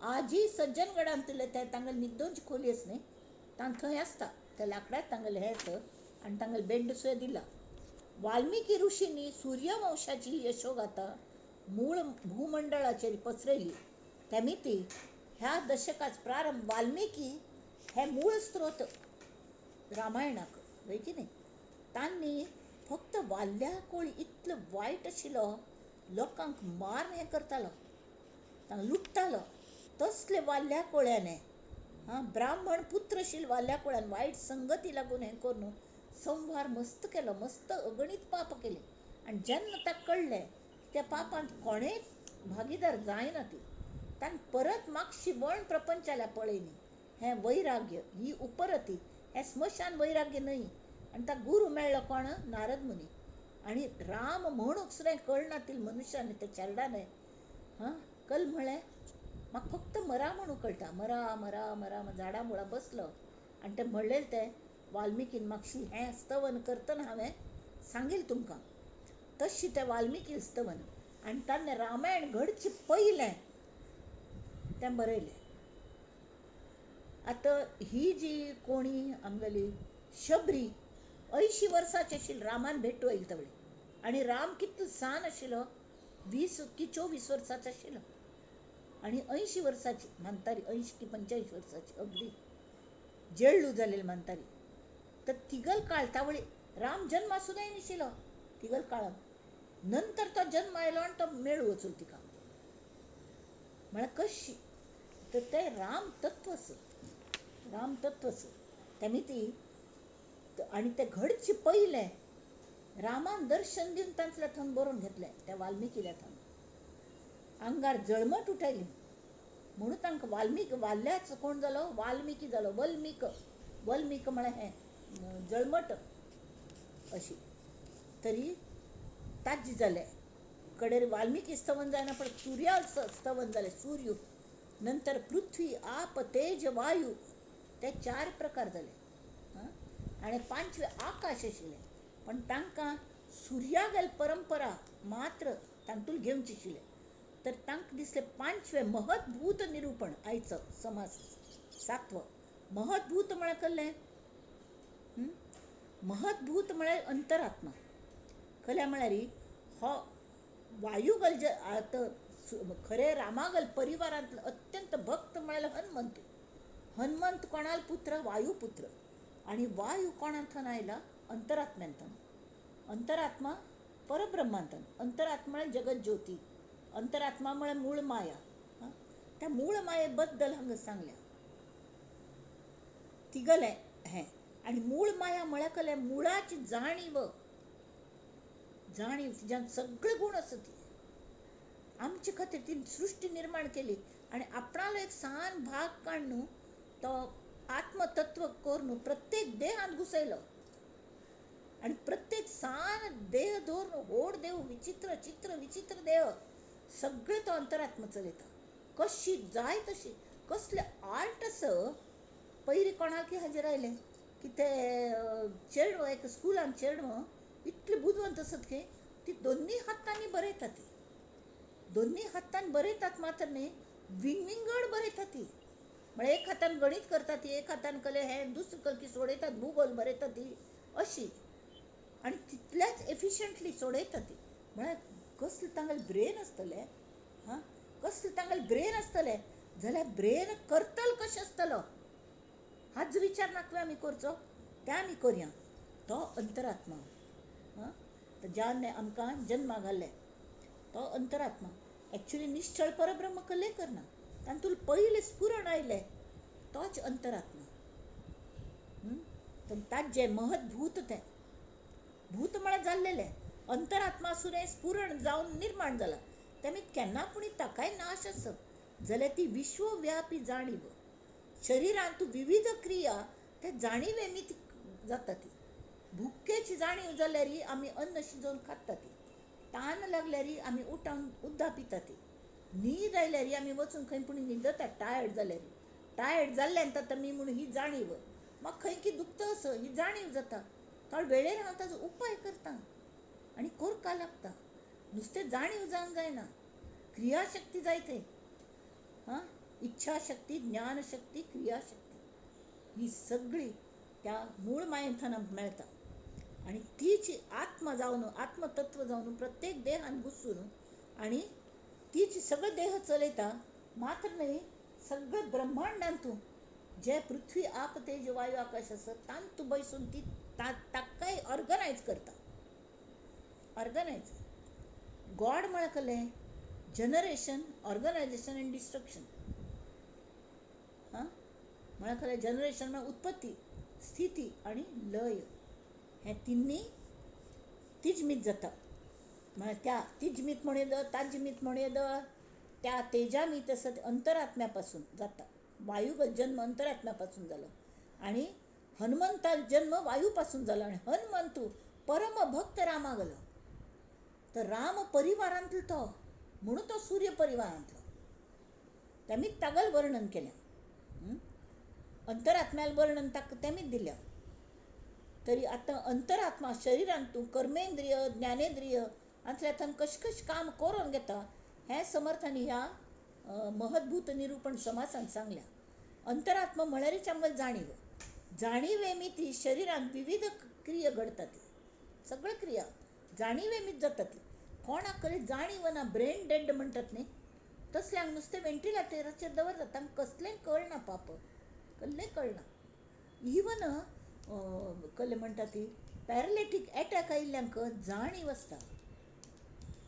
आजी सज्जनगडांतले ते तांगेले न्हिदोवची खोली आसा न्ही, तांकां थंय आसता त्या लाकडाक तांगेलें हें आसा आनी तांगेलें बेंड सुद्दां दिला. वाल्मिकी ऋषींनी सूर्यवंशाची यशोगाथा मूळ भूमंडळाचेर पसरयली. तेमी ह्या दशकाच प्रारंभ वाल्मिकी हे मूळ स्त्रोत रामायणाक, वय की न्ही. तांणी फक्त वाल्याकोळी इतलो वायट आशिल्लो, लोकांक मार हें करतालो, तांकां लुट्टालो, तसले वाल्याकोळ्याने हां ब्राह्मण पुत्र आशिल्ले वाल्याकोळ्यान वायट संगती लागून हें करून संहार मस्त केलो, मस्त अगणीत पाप केले. आनी जेन्ना ताका कळ्ळें त्या पापांत कोणें भागीदार जायना ती, तांणी परत मागशी वण प्रपंचाला पळयली. हें वैराग्य, ही उपरती, हें स्मशान वैराग्य न्हय. आनी ताका गुरू मेळ्ळो कोण? नारद मुनी. आनी राम म्हणूंक सुद्दां कळना ती मनुष्यान त्या चेरडाने. हां, कल म्हळें म्हाका फक्त मरा म्हणूं कळटा, मरा मरा मरा झाडां मुळां बसलो. आनी तें म्हणलें तें वाल्मिकीन मागशी हें स्तवन करतना हांवें सांगील तुमकां, तशी तें वाल्मिकी स्तवन. आनी ताणें रामायण घडचें पयलें तें बरयलें. आतां ही जी कोणी आमगेली शबरी 80 वर्सांची आशिल्ली रामान भेटू आयली तवळी, आनी राम कितलो सान आशिल्लो, 20 की 24 वर्सांचो आशिल्लो, आनी 80 वर्सांची म्हातारी, 80 की 85 वर्सांची अगदी जेळ्ळू जालेली म्हातारी. तर तिगल काळ तावळी राम जन्मा सुद्दां नाशिल्लो तिगल काळान, नंतर तो जन्म आयलो आनी तो मेळू वचून तिका, म्हळ्यार कशी. तर तें राम तत्व आसा, राम तत्व आसा. तेमी ती आनी तें घडचें पयलें रामान दर्शन दिवन तांतल्या थंय बरोवन घेतलें त्या वाल्मिकील्या थंय. आंगार जळमट उठायली म्हणून तांकां वाल्मीक वाल्याच कोण जालो, वाल्मिकी जालो. वल्मीक, वल्मीक म्हळ्यार हें जळमट अशी. तरी ताज्जी जालें कडेर वाल्मिकी स्तवन जायना, पण सूर्या स्तवन जालें, सूर्य. नंतर पृथ्वी, आप, तेज, वायू ते 4 प्रकार जाले. आनी 5वे आकाश आशिल्लें. पण तांकां सुर्यागेल परंपरा मात्र तांतूल घेवची आशिल्लें. तर तांकां दिसलें 5वें महत्भूत निरूपण आयचो समास 7वो. महत्भूत म्हळ्यार कसलें? महत्भूत म्हळ्यार अंतरात्मा. कल्या म्हळ्यार हो वायुगल जे आतां खरें रामागल परिवारांतलो अत्यंत भक्त म्हळ्यार हनुमंत. हनुमंत कोणाल पुत्र? वायुपुत्र. आनी वायु कोणांतल्यान आयला? अंतरात्म्यांतल्यान. अंतरात्मा परब्रह्मांतल्यान. अंतरात्मा म्हळ्यार जगज्योती, अंतरात्मा म्हळ्यार मूळ माया. त्या मूळ माये बद्दल हांगा सांगल्या तिगलें हें. आनी मूळ माया म्हळ्यार कसलें? मुळाची जाणीव, जाणीव तिज्यान सगळे गूण आसा. ती आमचे खातीर ती सृश्टी निर्माण केली आनी आपणालो एक सान भाग काडून तो आत्मतत्व करून प्रत्येक देहांत घुसयलो आनी प्रत्येक सान देह दवरून व्हड देव, विचित्र चित्र विचित्र देह सगळें तो अंतरात्मा चलयता. कशी जाय तशी कसलें आर्ट आसा. पयलीं कोणाक हाजेर आयलें की ते चेडवां एक स्कुलान चेडवां इतले बुदवंत आसत की ती दोन्ही हातांनी बरयतात. ती दोन्ही हातान बरयतात मात्र न्ही, विंगविंगड बरयतात ती. म्हळ्यार एक हातान गणीत करतात ती, एक हातान कले हें, दुसरी कलकी सोडयतात, भूगोल बरयतात ती अशी. आनी तितल्याच एफिशंटली सोडयतात ती. म्हळ्यार कसलें तांगेलें ब्रेन आसतलें. हां, कसलें तांगेलें ब्रेन आसतलें जाल्यार ब्रेन करतल कशें आसतलो हाच विचार नाका आमी करचो, ते आमी करया. तो अंतरात्मा. हां, ज्याने आमकां जन्मा घाल्लें तो अंतरात्मा. एक्चुअली निश्चळ परब्रह्म कल्लें करना, तातूंत पयलें स्फुरण आयलें तोच अंतरात्मा. ताजें महत्भूत तें भूत म्हळ्यार जाल्लेलें अंतरात्मा आसून हें स्फुरण जावन निर्माण जालां. तेमी केन्ना पूण ताकाय नाश आसत जाल्यार ती विश्वव्यापी जाणीव शरिरांत विविध क्रिया त्या जाणीवे मी जाता. ती भुकेची जाणीव जाल्यार आमी अन्न शिजोवन खाता ती, तान लागल्यार आमी उठावन उदक पिता ती, न्हीद आयल्यार आमी वचून खंय पूण न्हिदता टायर्ड जाल्यार. टायर्ड जाल्ल्यान आतां मी म्हूण ही जाणीव म्हाका खंय की दुखता असो ही जाणीव जाता. थोडे वेळेर हांव ताजो उपाय करता आनी करपाक लागता. नुस्तें जाणीव जावंक जायना, क्रियाशक्ती जाय थंय. हां, इच्छाशक्ती, ज्ञानशक्ती, क्रियाशक्ती ही सगळी त्या मूळ मायेंतल्यान आमकां मेळटा. आनी तीच आत्मा जावन आत्मतत्व जावन प्रत्येक देहान घुसून आनी तीच सगळो देह चलयता. मात्र न्हय, सगळें ब्रह्मांडांतू जे पृथ्वी, आप, तेज, वायू, आकाश आसा तांतू बैसून ती ताकाय ऑर्गनायज करता. ऑर्गनायज गॉड म्हळ्यार कसलें? Generation, organisation and destruction. हां, म्हळ्यार कसलें? जनरेशन म्हळ्यार उत्पत्ती, स्थिती आनी लय. हें तिन्नी तिजमीत जाता. म्हळ्यार त्या तिजमीत म्हणूं येता, ताजमीत म्हणूं येता, त्या तेजामीत आसा ते अंतरात्म्या पासून जाता. वायुगो जन्म अंतरात्म्या पासून जालो आनी हनुमंता जन्म वायू पासून जालो. आनी हनुमंतू परम भक्त रामा गेलो. तर राम परिवारांतलो तो म्हणून तो सूर्य परिवारांतलो. तेमी तागल वर्णन केलें, अंतरात्म्याल वर्णन ताका तेमीच दिलें. तरी आतां अंतरात्मा शरिरांतू कर्मेंद्रिय, ज्ञानेंद्रिय हातूंतल्यान कशें कशें काम करून घेता हें समर्थांनी ह्या महत्भूत निरूपण समासान सांगल्या. अंतरात्मा म्हळ्यारच आमकां जाणीव. जाणीवे ती शरिरांत विविध क्रिया घडटा, ती सगळ्यो क्रिया जाणीवे जाता. ती कोणाक कडेन जाणीव ना, ब्रेन डेड म्हणटात न्ही, तसल्यांक नुस्तें वेंटिलेटराचेर दवरतात, तांकां कसलें कळना, पाप कसलें कळना. इवन कसलें म्हणटा ती पॅरालिटीक एटॅक आयिल्ल्यांक जाणीव आसता,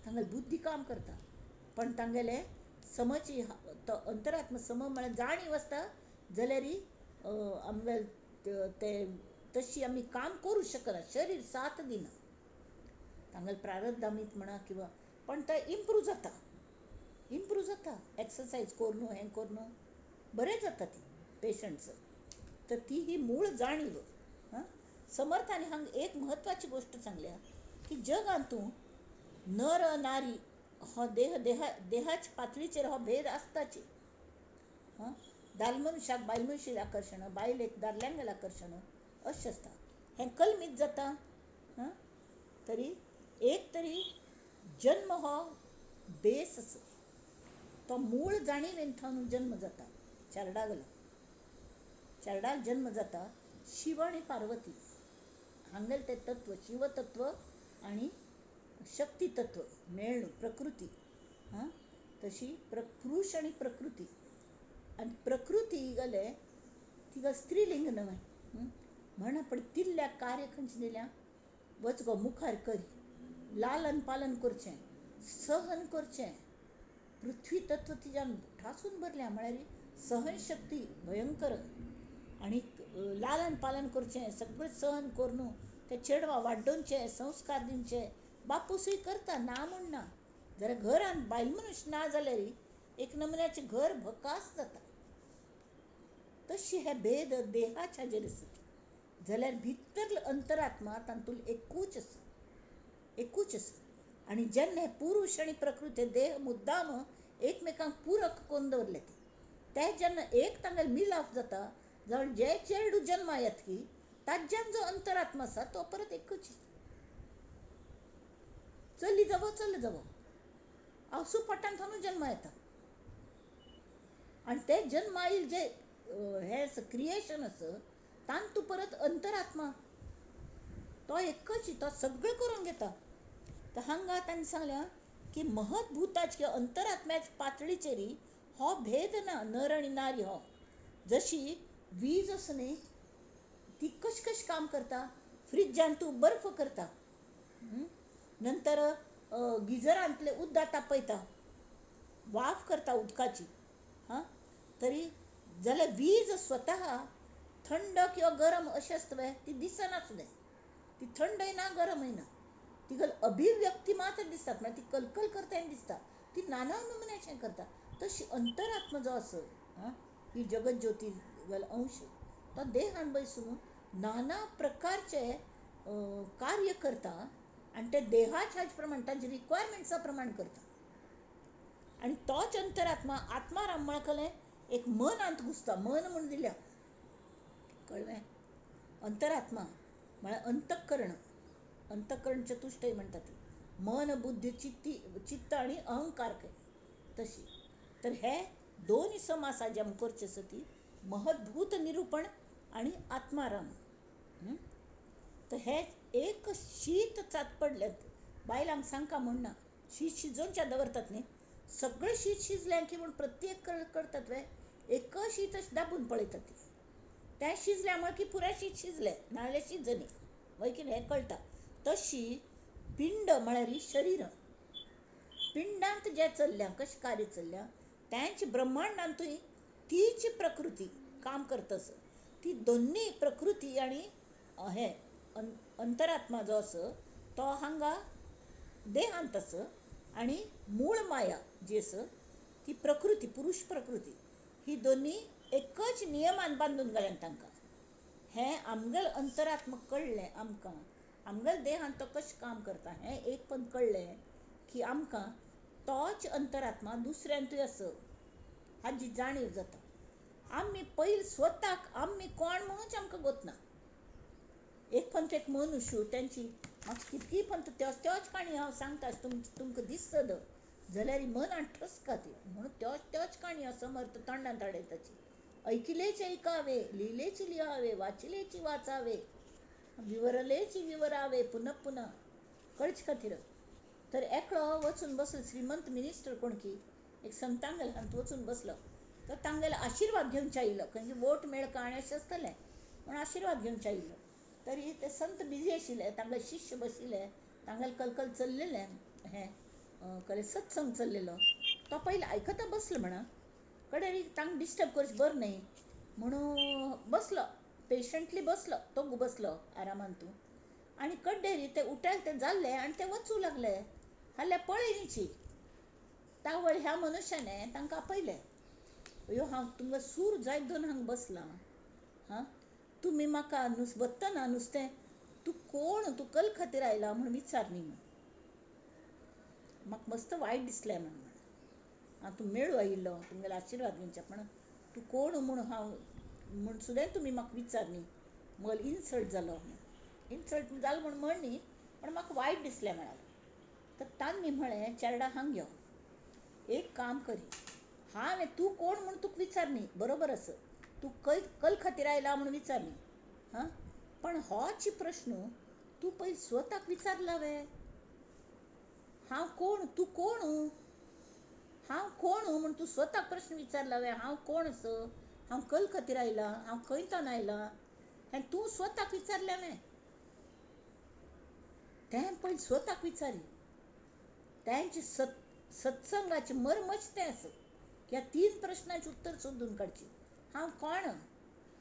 तांगेली बुद्धी काम करता, पण तांगेले समची तो अंतरात्मा सम म्हळ्यार जाणीव आसता जाल्यार आमगे ते तशी आमी काम करूं शकना, शरीर साथ दिना. तांगेले प्रारब्धामीत म्हणा किंवा पण तो इम्प्रूव जाता, इम्प्रूव जाता. एक्सरसायज करून हें करून बरें जाता ती पेशंट्स. तर ती ही मूळ जाणीव. हां, समर्थांनी हांगा एक म्हत्वाची गोश्ट सांगल्या की जगांत तूं नर नारी हो देह देहा देहाच्या पातळीचेर हो भेद आसताची. हां, दादले मनशाक बायल मनशेक आकर्शण, बायलेक दादल्यांगेलें आकर्शण अशें आसता. हें कलमीत जाता. हां, तरी एक तरी जन्म हो बेस आसा, तो मूळ जाणीवेन थावन जन्म जाता. चेरडागलो चेरडाक जन्म जाता शिव आनी पार्वती हांगेलें तें तत्व, शिवतत्व आनी शक्ती तत्व मेळ्ळें प्रकृती. हां, तशी पुरूष आनी प्रकृती. आनी प्रकृती गेले तिका स्त्रीलिंग न्हय म्हण आपण तिल्ल्या कार्य खंयचें दिल्या, वच गो मुखार करी, लालन पालन करचें, सहन करचें. पृथ्वी तत्व तिज्यान ठासून भरल्या, म्हळ्यार सहनशक्ती भयंकर. आनी लालन पालन करचें, सगळें सहन करून ते चेडवां वाडोवचें, संस्कार दिवचे. बापूसय करता, ना म्हूण ना. जाल्यार घरांत बायल मनीस ना जाल्यार एक नमुन्याचें घर भकास जाता. तशी हे भेद देहाच्या हाजेर आसा, जाल्यार भितर अंतरात्मा तातूंत एकूच आसा, एकूच आसा. आनी जेन्ना पुरूष आनी प्रकृती देह मुद्दाम एकमेकांक पुरक करून दवरले ते जेन्ना एक तांगेले मिलाफ जाता, जाल्यार जे चेडूं जन्मा येतकी ताज्यान जो अंतरात्मा आसा तो परत एकूच. चली जावो चल जावो आवसू पोटान थावन जन्मा येता. आनी ते जन्मा आयिल्लें जे हें क्रिएशन आसा तातूंत परत अंतरात्मा तो एकच, तो सगळें करून घेता. तर हांगा तांणी सांगल्या की महत्भूताचे किंवा अंतरात्म्याच्या पातळीचेर हो भेद ना, नर आनी नारी हो. जशी वीज आसा न्ही ती कश कश काम करता, फ्रिजान तूं बर्फ करता, नंतर गिजरांतलें उदक तापयता, वाफ करता उदकाची. हां, तरी जाल्यार वीज स्वता थंड किंवा गरम अशें आसता पळय, ती दिसना सुद्दां, ती थंडय ना गरमय ना, तिगेली अभिव्यक्ती मात्र दिसता, म्हळ्यार ती कलकल करता आनी दिसता, ती नाना नमुन्याचें करता. तशी अंतरात्मा जो आसा, आं, ही जगत ज्योती अंश, तो देहान बसून नाना प्रकारचे कार्य करता आनी ते देहाच्या प्रमाण तांचे रिक्वायरमेंट्सा प्रमाण करता. आनी तोच अंतरात्मा आत्माराम म्हणकलें एक मनांत घुसता. मन म्हूण दिल्या, कळ्ळें? अंतरात्मा म्हळ्यार अंतःकरण, अंतःकरण चतुष्टय म्हणटात ती, मन बुद्धी चित्ती चित्त आनी अहंकार तशी. तर हे दोन समासा जे आमी करचे आसा ती महद्भूत निरूपण आनी आत्माराम. तर हे एक शीत चात पडलें बायलांक सांगका म्हूण ना, शीत शिजोवच्या दवरतात न्ही, सगळें शीत शिजलें की म्हूण प्रत्येक करतात वे एक शीत अशें दाबून पळयतात ती, तें शिजलें म्हळ्यार की पुराय शीत शिजलें, नाजाल्यार शिजनी वय कितें हें कळटा. तशी पिंड म्हळ्यार शरीर, पिंडांत जें चल्ल्या कशें कार्य चल्ल्या तेंच ब्रह्मांडांतूय तीच प्रकृती काम करता आसा. ती दोन्ही प्रकृती आनी हे अंतरात्मा जो आसा तो हांगा देहांत आसा, आनी मूळ माया जी आसा ती प्रकृती, पुरूष प्रकृती, ही दोन्ही एकच नियमान बांदून घाल्यान तांकां. हें आमगेलें अंतरात्मा कळ्ळें आमकां, आमगेल्या देहांत तो कशें काम करता हें एक पण कळ्ळें की आमकां तोच अंतरात्मा दुसऱ्यांतूय आसा हाजी जाणीव जाता. आमी पयलीं स्वताक आमी कोण म्हणूच आमकां गोतना. एक पंथ एक मनुष्य तेंची म्हाका कितकी पंथ त्योच त्योच काणी हांव सांगता तुमकां दिसत जाल्यार मनान ठसका ती, म्हणून त्योच त्योच काणी हांव समर्थ तोंडान हाडयताची. ऐकिलेचे ऐकावे, लिहिलेची लिहावे, वाचिलेची वाचावे, विवरलेची विवरावे पुनः पुनः, कळचे खातीर. तर एकलो वचून बसलो श्रीमंत मिनिस्टर कोण की एक संतांगेल हांत वचून बसलो, तर तांगेलो आशिर्वाद घेवच्या आयिल्लो, खंय वोट मेळका आनी अशें आसतलें म्हूण आशिर्वाद घेवच्या आयिल्लो. तरी ते संत बिजी आशिल्ले, तांगेले शिष्य बशिल्ले, तांगेले कलकल चल्लेलें हें कळ्ळें सत्संग चल्लेलो. तो पयलीं आयकता बसलो म्हणा, कडेन तांकां डिस्टर्ब करचें बरें न्हय म्हणून बसलो, पेशंटली बसलो, तो बसलो आरामान तूं. आनी कड्डेरी ते उठायले ते जाल्ले आनी ते वचूं लागले. हाल्या पळयनीची तावळ ह्या मनुष्याने तांकां आपयले. अयो हांव तुमकां सूर जायत दोन हांगा बसलां. हां, तुमी म्हाका वतना नुस्तें तूं कोण, तूं कल खातीर आयला म्हूण विचार न्ही म्हूण. म्हाका मस्त वायट दिसलें म्हूण. हांव तूं मेळूं आयिल्लो तुमगेलो आशिर्वाद घेवचे, पण तूं कोण म्हूण हांव म्हूण सुद्दां तुमी म्हाका विचार न्ही. म्हजो इन्सल्ट जालो. इन्सल्ट जालो म्हूण म्हण न्ही, पण म्हाका वायट दिसलें म्हणालें. तर तांणी म्हळें, चेरडा हांग यो, एक काम करी, हांवें तूं कोण म्हूण तुका विचार न्ही, बरोबर आसा, तूं कल खातीर आयला म्हूण विचार न्ही. हां, पण होच प्रश्न तूं पयलीं स्वताक विचारला वे? हांव कोण, तूं कोण, हांव कोण म्हूण तूं स्वताक प्रश्न विचारला वे? हांव कोण असो, हांव कल खातीर आयला, हांव खंयच्यान आयला, हें तूं स्वताक विचारलें वे? तें पयलीं स्वताक विचारी. तेंचे सत्संगाचें मर्मच तें आसा की ह्या तीन प्रश्नांचें उत्तर सोदून काडचें. हांव कोण,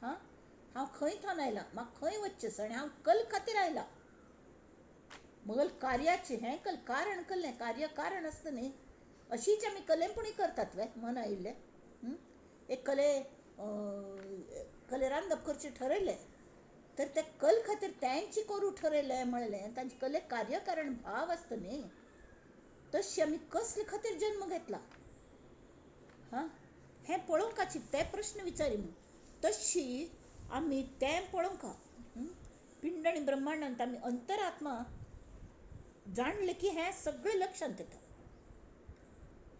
हां, हांव खंय थावन आयलां, म्हाका खंय वचचें आसा, आनी हांव कल खातीर आयलां. मगल कार्याचें हें कल कारण कल्लें, कार्य कारण आसता न्ही, अशीच आमी कलेपणी करतात वे मन आयिल्लें. एक कले कले रांदप करचें ठरयलें तर ते कल खातीर तेंची करूं ठरयलें म्हणलें, तांचे कले कार्यकारण भाव आसता न्ही, तशी आमी कसले खातीर जन्म घेतला, हां, हें पळोवंकाची ते प्रश्न विचारी म्हूण. तशी आमी तें पळोवंका. पिंड आनी ब्रह्मांडांत आमी अंतरात्मा जाणलें की हें सगळें लक्षांत येता.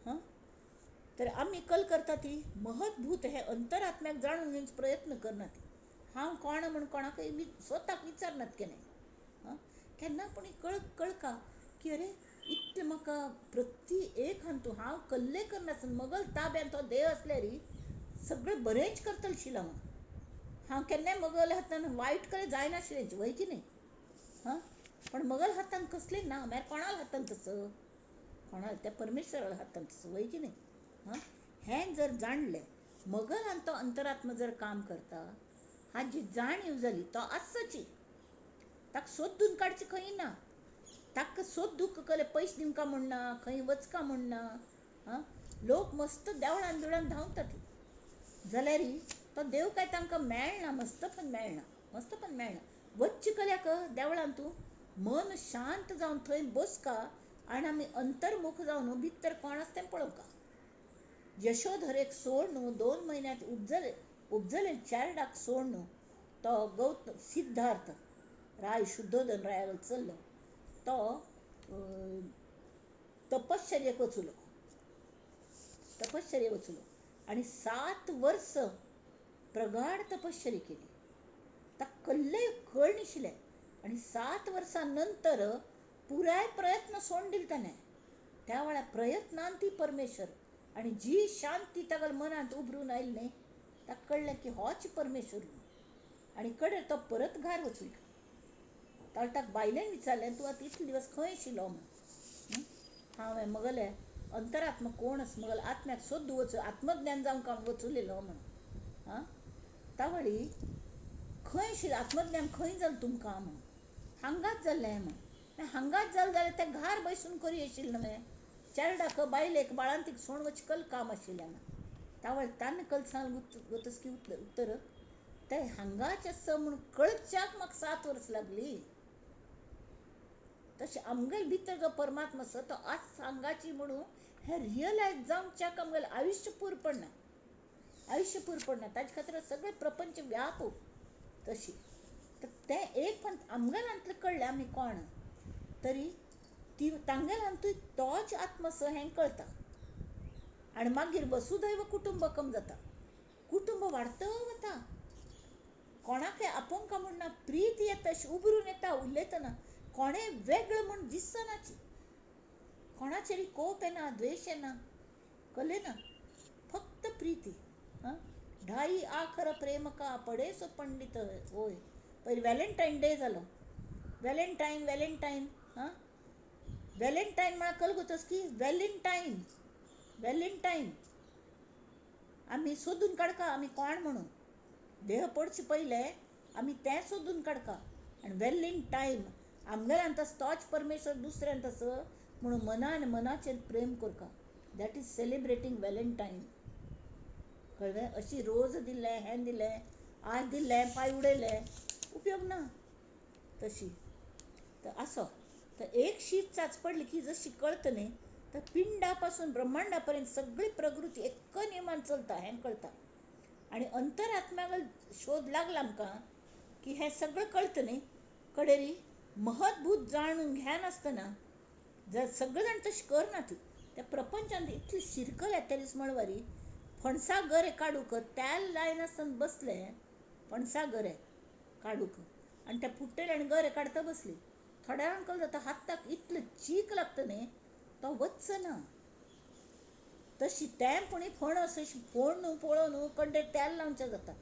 हां, तर आमी कल करता ती महत्भूत हे अंतरात्म्याक जाणून घेवचो प्रयत्न करना ती. हांव कोण म्हूण कोणाकय स्वताक विचारनात केन्ना. हां, केन्ना पूण कळका की अरे इतलें म्हाका प्रति एक हातूंत हांव कल्लें करनासतना मगल ताब्यांत तो देव आसल्यार सगळें बरेंच करतलें आशिल्लें हांव. हांव केन्नाय मगल हातान वायट कडेन जायनाशिल्लें, वय की न्ही? हां, पण मगल हातान कसलें ना, मागीर कोणाल्या हातान तसो, कोणाल त्या परमेश्वराल्या हातान तसो, वय की न्ही? हां, हें जर जाणलें, मगलान तो अंतरात्मा जर काम करता हाजी जाणीव जाली, तो आसची, ताका सोदून काडची खंय ना, ताका सोदूंक कले पयशे दिवंका म्हूण ना, खंय वचका म्हूण ना. हां, लोक मस्त देवळान बिवळान धांवतात जाल्यार तो देव काय तांकां मेळना, मस्त पण मेळना, मस्त पण मेळना. वच्चे कल्याक देवळान तूं मन शांत जावन थंय बसका आनी आमी अंतर्मुख जावन भितर कोण आसा तें पळोवंका. यशोधरेक सोडून 2 म्हयन्यात उपजले चेरडाक सोडून तो गौतम सिद्धार्थ राय शुद्धोधन रायालो चल्लो, तो तपश्चर्येक वचुलो, तपश्चर्येक वचुलो आनी 7 वर्स प्रगाढ तपश्चर्या केली. ताका कल्लें कळनाशिल्लें आनी 7 वर्सां नंतर पुराय प्रयत्न सोडून दिले ताणें. त्या वेळार प्रयत्नान ती परमेश्वर आनी जी शांती तागेल्या मनांत उबरून आयली न्ही, ताका कळ्ळें की होच परमेश्वर म्हणून. आनी कडेन तो परत घार वचूंक ताका बायलेन विचारलें, तूं आतां इतले दिवस खंय आशिल्लो म्हूण? हांवें मगले अंतरात्मा कोण आसा, मगले आत्म्याक सोदू वचूं, आत्मज्ञान जावंक हांव वचुलेलो म्हूण. आं, तावळी खंय आशिल्लें आत्मज्ञान, खंय जालें तुमकां म्हूण? हांगाच जाल्लें म्हूण. हांगाच जालें जाल्यार तें घार बसून करी आशिल्लें न्हय, चेरडाक बायलेक बाळांतीक सोण वच कल काम आशिल्लें म्हूण. तावळ तान्न कल सांग वतसकी उत्तर तें हांगाच आसा म्हूण कळच्याक म्हाका 7 वर्स लागली. तशें आमगेले भितर जो परमात्मा आसा तो आज हांगाची म्हणून हें रियलायज जावच्याक आमगेलें आयुश्य पूर पडना, आयुश्य पूर पडना. ताजे खातीर सगळें प्रपंच व्याप तशी. तर तें एक पण आमगेल्यांतलें कळ्ळें आमी कोण, तरी ती तांगेल्यांतूय तोच आत्मा आसा हें कळटा. आनी मागीर वसुदैव कुटुंबकम जाता, कुटुंब वाडत वता. कोणाकय आपोवंक म्हूण ना, प्रीत येता अशी उबरून येता उलयतना, कोणें वेगळें म्हूण दिसनाची, कोणाचेर कोप येना, द्वेश येना, कले ना, फक्त प्रिती. हां, 2.5 आखर प्रेम का पडे सो पंडित होय. पयलीं व्हॅलेंटायन डे जालो, व्हॅलेंटायन व्हॅलेंटायन. हां, व्हॅलेंटायन म्हळ्यार कल गोतस की व्हॅलेंटायन व्हॅलेंटायन आमी सोदून काडका आमी कोण म्हणून, देह पडचे पयलें आमी तें सोदून काडका. आनी व्हॅलेंटायन आमगेल्यान तस तोच परमेश्वर दुसऱ्यान तसो म्हणून मनान मनाचेर प्रेम करका. That is celebrating Valentine. कळ्ळें? अशी रोज दिलें, हें दिलें, आज दिलें, पांय उडयलें, उपयोग ना तशी. तर असो तर एक शीत चाच पडली की जशी कळत न्ही तर पिंडा पासून ब्रह्मांडा पर्यंत सगळी प्रकृती एक नियमान चलता हें कळता. आनी अंतरात्म्याक शोध लागला आमकां की हें सगळें कळत न्ही. कडेरी महत्भूत जाणून घेनासतना जर सगळे जाण तशें करना ती त्या प्रपंचांत इतली शिरकल येता दीस मळवारी फणसा गरे काडूंक तेल लायनासतना बसले फणसा गरे काडूंक आनी ते फुट्टले आनी गरे काडता बसली. थोड्या वेळान कळ जाता हाताक इतलो चीक लागता न्ही तो वचना. तशी तें पूण फणस अशी फोडून पळोवन कंडे तेल लावचें जाता.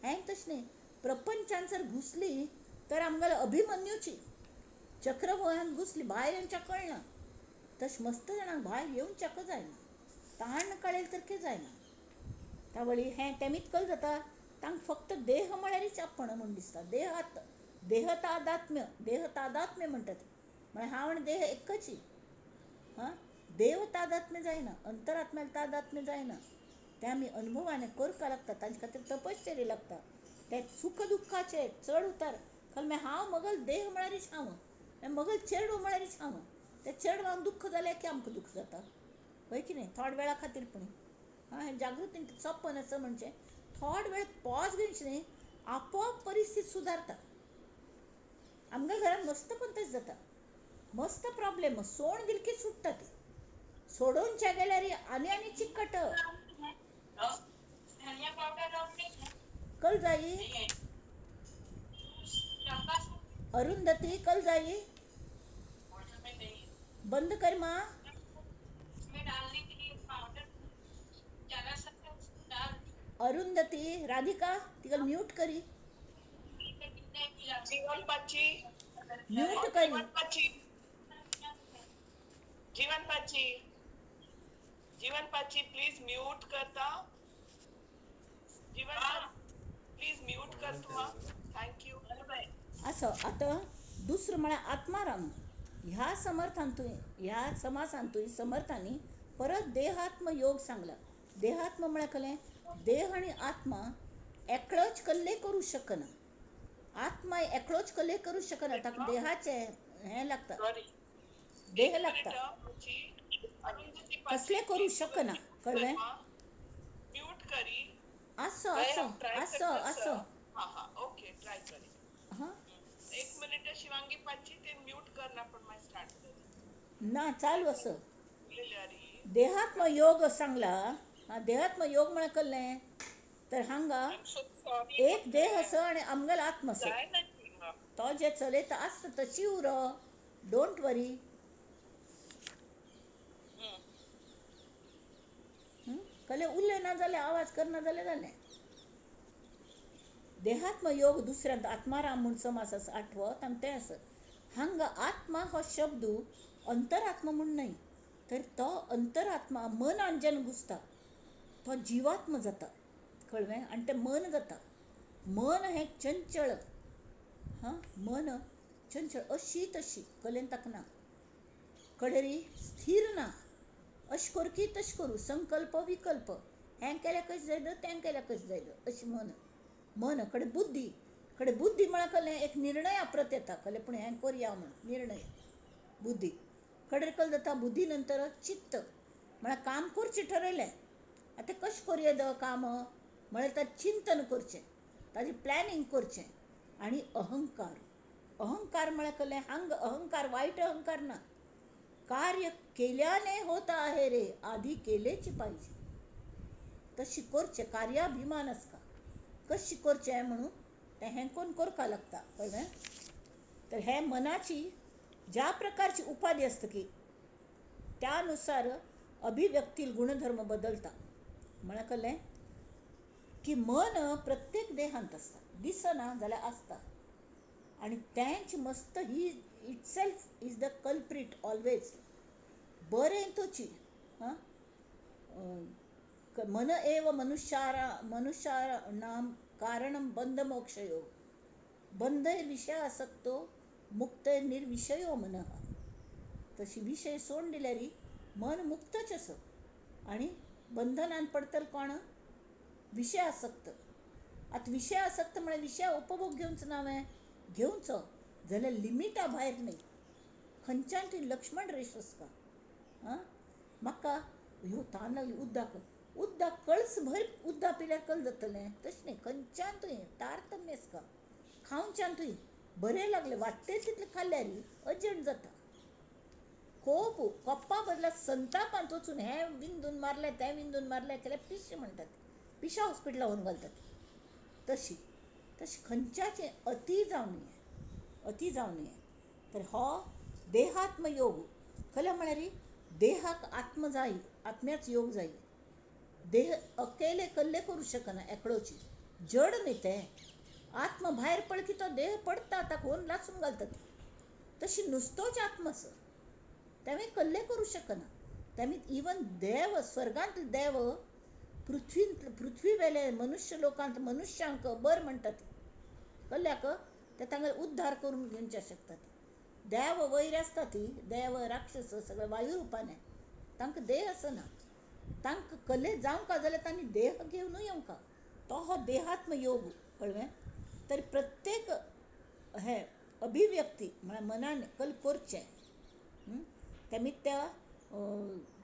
हें तशें न्ही. प्रपंचान जर घुसली तर आमगेल्या अभिमन्यूची चक्रव्यूहान घुसली भायर येवच्या कळना. तशें मस्त जाणांक भायर येवच्याक जायना, ताण काडले तर जायना. त्या हें तेमीत कल जाता तांकां फक्त देह म्हळ्यारच आपण म्हूण दिसता. देहात देह तादात्म्य, देह तादात्म्य म्हणटात म्हळ्यार हांव आनी देह एकच. हां, देव तादात्म्य जायना, अंतरात्म्याला तादात्म्य जायना. तें आमी अनुभवान करपाक लागता. तांचे खातीर तपश्चर्या लागता. ते सुख दुख्खाचे चड उतार खाल हांव मगल देह म्हळ्यारच हांव, मगल चेडू म्हळ्यारच हांव. ते चेडवांक दुख्ख जालें की आमकां दुख्ख जाता, हय की न्ही? थोड्या वेळा खातीर पूण हां, हें जागृतीन सपन आसा म्हणजे थोडो वेळ पॉज घेवची न्ही, आपोआप परिस्थिती सुदारता. आमच्या घरांत मस्त पण तशें जाता. मस्त प्रॉब्लेम सोड दिली की सुट्टा ती. सोडोवच्या गेल्यार आनी आनी चिकट. कल जाई अरुंधती, कल जाई बंद कर माँ. अरुंधती, राधिका तिका म्यूट करी. म्यूट करी. जीवन पाची, जीवन पाची प्लीज म्यूट करता. जीवन प्लीज म्यूट कर तुमा. Thank you. असो आतां दुसरं म्हळ्यार आत्माराम. ह्या समर्थांतूय ह्या समासांतूय समर्थांनी परत देहात्म योग सांगला. देहात्म म्हळ्यार कलें देह आनी आत्मा एकलोच कल्ले करूं शकना. आत्मा एकलोच कल्ले करूं शकना, ताका देहाचें हें लागता, देह लागता, कसले करूं शकना. कळ्ळें? असो असो असो असो. ओके, ट्राय करी. हां, एक मिनिट शिवांगी पाची ते म्यूट करना पण माय स्टार्ट करी. ना चालू असो. देहात्म योग सांगला. हा, देहात्म योग म्हळ्यार कळ्ळें तर हांगा एक देह आसा आनी आमगेलो आत्मा आसा. तो जे चलयता आसता तशी उरो, don't वरी. कले उरलें ना जाल्यार आवाज करना जाल्यार जालें. देहात्म योग दुसऱ्यांत आत्माराम म्हूण समास आसा आठवत आनी तें आसा. हांगा आत्मा हो शब्द अंतरात्मा म्हूण न्हय, तर तो अंतरात्मा मनान जेन्ना घुसता तो जिवात्मा जाता. कळ्ळें? आनी तें मन जाता. मन हें चंचळ. हां, मन चंचळ अशी तशी कलेन ताका ना, कडेरी स्थीर ना. अशें कर की तशें करूं, संकल्प विकल्प, हें केल्यार कशें जायना तें केल्यार कशें जायना अशें मन. मन कडे बुद्धी, कडे बुद्धी म्हळ्यार कळ्ळें एक निर्णया प्रत येता. कळ्ळें? पूण हें करया म्हूण निर्णय बुद्धी कडेर कल जाता. बुद्धी नंतर चित्त म्हळ्यार काम करचें ठरयलें, आतां कशें करुया the काम म्हळ्यार ताजें चिंतन करचें, ताजें प्लॅनिंग करचें. आनी अहंकार, अहंकार म्हळ्यार कळ्ळें हांगा अहंकार वायट अहंकार ना. कार्य केल्याने होत आहे रे, आधी केलेच पाहिजे. तशी करचें, कार्याभिमान आसता. कशी करचें म्हणून तें हें कोण करपाक लागता. कळ्ळें? तर हे मनाची ज्या प्रकारची उपाधी आसता की त्यानुसार अभिव्यक्तील गुणधर्म बदलता. म्हळ्यार कळ्ळें की मन प्रत्येक देहांत आसता, दिसना जाल्यार आसता. आनी तेंच मस्त ही itself is the culprit always. बरें तोची. हां, मन एव मनुष्याणां कारणं बंध मोक्षयो, बंध विषय आसक्तो मुक्त निर्विशयो मन. तशी विशय सोड दिल्यार मन मुक्तच आसा. आनी बंधनान पडतल कोण? विशय आसक्त. आतां विशय आसक्त म्हळ्यार विशया उपभोग घेवचो ना हांवें, घेवचो जाल्यार लिमिटा भायर न्हय. खंयच्यान तुवें लक्ष्मण रेश आसता. आं, म्हाका ह्यो तान लागली उदक, उदक कळस भर उदक पिल्यार कल जातलें तशें न्हय. खंयच्यान तुवें तारतम्य आसता. खावच्यान तुवें बरें लागलें वाडटे तितलें खाल्ल्यार अजीर्ण जाता. कोप कोप्पा बदला संतापांत वचून हें विंदून मारलें तें विंदून मारलें केल्यार पिशें म्हणटात, पिशा हॉस्पिटलां व्हरून घालतात. तशी तशी खंयच्याचें अती जावं नये, अती जावं नये. तर हो देहात्म योग खरें म्हळ्यार देहाक आत्म जाय, आत्म्याच योग जाय. देह अकेले कल्ले करूं शकना एकलोची, जड न्ही तें. आत्मा भायर पडलो की तो देह पडटा, ताका व्हरून लासून घालतात. तशी नुस्तोच आत्मा आसा, तें कल्ले करूं शकना. तेमी इवन देव, स्वर्गांत देव, पृथ्वी पृथ्वी वेले मनुष्य लोकांत मनुष्यांक बर म्हणटात कल्ल्याक ते तांगेले उद्धार करून घेवचे शकतात. देव वयर आसता ती, देव राक्षस सगळे वायू रुपान, तांकां देह आसना. तांकां कले जावंक जाल्यार तांणी देह घेवनूय येवंक. तो हो देहात्म योग कळ्ळें. तर प्रत्येक हें अभिव्यक्ती म्हळ्यार मनान कल करचें. तेमी त्या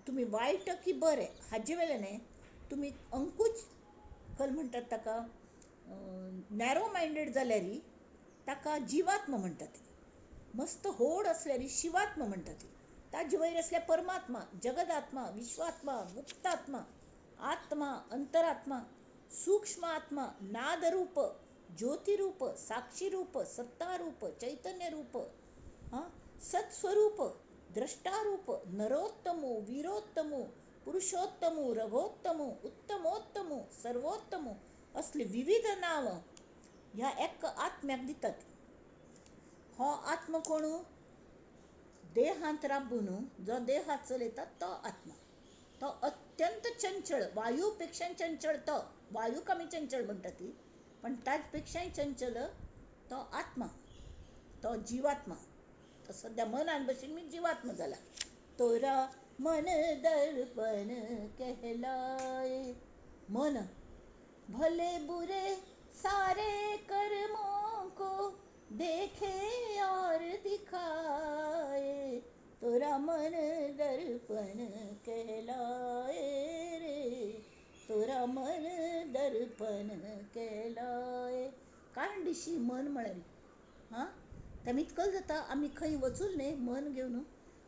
तुमी वायट की बरें हाजे वेल्यान न्हय तुमी अंकूच कल म्हणटात ताका, नॅरो मायंडेड जाल्यार ताका जिवात्मा म्हणटात. मस्त होड आसल्यार शिवात्मा म्हणटात. ताजे वयर आसल्यार परमात्मा, जगदात्मा, विश्वात्मा, गुप्तात्मा, आत्मा, अंतरात्मा, सूक्ष्म आत्मा, नादरूप, ज्योतिरूप, साक्षीरूप, सत्तारूप, चैतन्यरूप, हां, सत्स्वरूप, द्रष्टारूप, नरोत्तमो, वीरोत्तमो, पुरुषोत्तमो, रघोत्तमो, उत्तमोत्तमो, सर्वोत्तमो असली विविध नांवां ह्या एक आत्म्याक दितात. हो आत्मा कोण? देहांत राबून जो देहात चलयता तो आत्मा. तो अत्यंत चंचळ, वायूपेक्षा चंचळ. तो वायूक आमी चंचळ म्हणटा ती, पण ताज पेक्षाय चंचल तो आत्मा, तो जिवात्मा. तो सद्या मनान भशेन मी जिवात्मा जाला. तोरा मन दर्पण कहलाए. मन भले बुरे सारे कर्मों को देखे और दिखाए, तोरा मन दर्पण कहलाए रे, तोरा मन दर्पण कहलाए. कारण दिशी मन म्हळ्यार हां, तेमी इतकल जाता आमी खंय वचून न्हय मन घेवन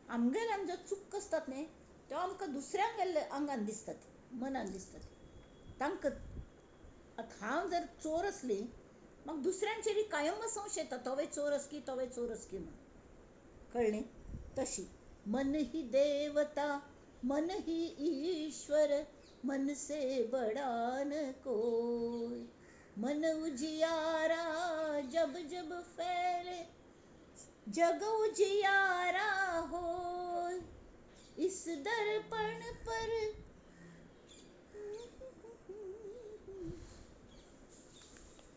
आमगेल्यान जो चूक आसतात न्हय त्यो आमकां दुसऱ्यांगेल्ले आंगान दिसतात, मनान दिसतात. तांकां आतां हांव जर चोर आसली म्हाका दुसऱ्यांचेर कायम संशय येता, तोवे चोर आसकी, तोवे चोर आसकी म्हणून. कळ्ळें? तशी मन ही देवता, मन ही ईश्वर, मन से बड़ा न कोई. मन उजियारा जब जब फैले, जग उजियारा होय. इस दर्पण पर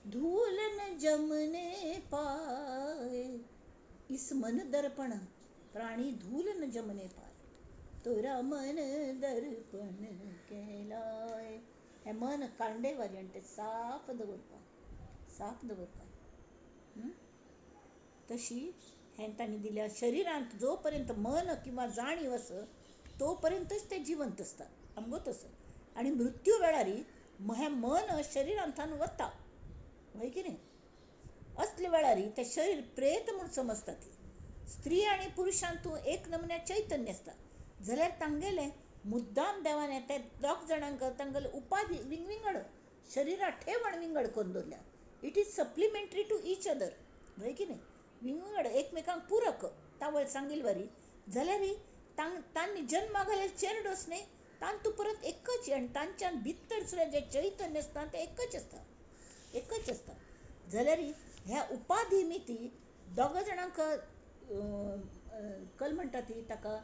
धूल न जमने पाए. इस मन दर्पण प्राणी धूल न जमने पाए, तोरा मन दर्पण कहलाए. हें मन कांडेवारी आनी तें साफ दवरपाक, साफ दवरपाक. तशी हें तांणी दिल्या. शरिरांत जो पर्यंत मन किंवा जाणीव आसा तो पर्यंतच तें जिवंत आसता, आमगो तसो. आनी मृत्यू वेळार हें मन शरिरांतल्यान वता, हय की न्ही? असल्या वेळार तें शरीर प्रेत म्हूण समजतात. स्त्री आनी पुरुशांत तूं एक नमुन्या चैतन्य आसता जाल्यार तांगेलें मुद्दाम देवान ते दोग जाणांक तांगेले उपाधी विंगविंगड, शरिरा ठेवण विंगड करून दवरल्या. It is supplementary to each other, हय की न्ही? विंगड एकमेकांक पूरक तावळ सांगील वारी जाल्यार तांणी जन्मा घालेले चेरडोस न्ही तांतू परत एकच, आनी तांच्यान भितर सुद्दां जें चैतन्य आसता तें एकच आसता, एकच आसता. जाल्यार ह्या उपाधी मिती दोग जाणांक कल म्हणटा ती ताका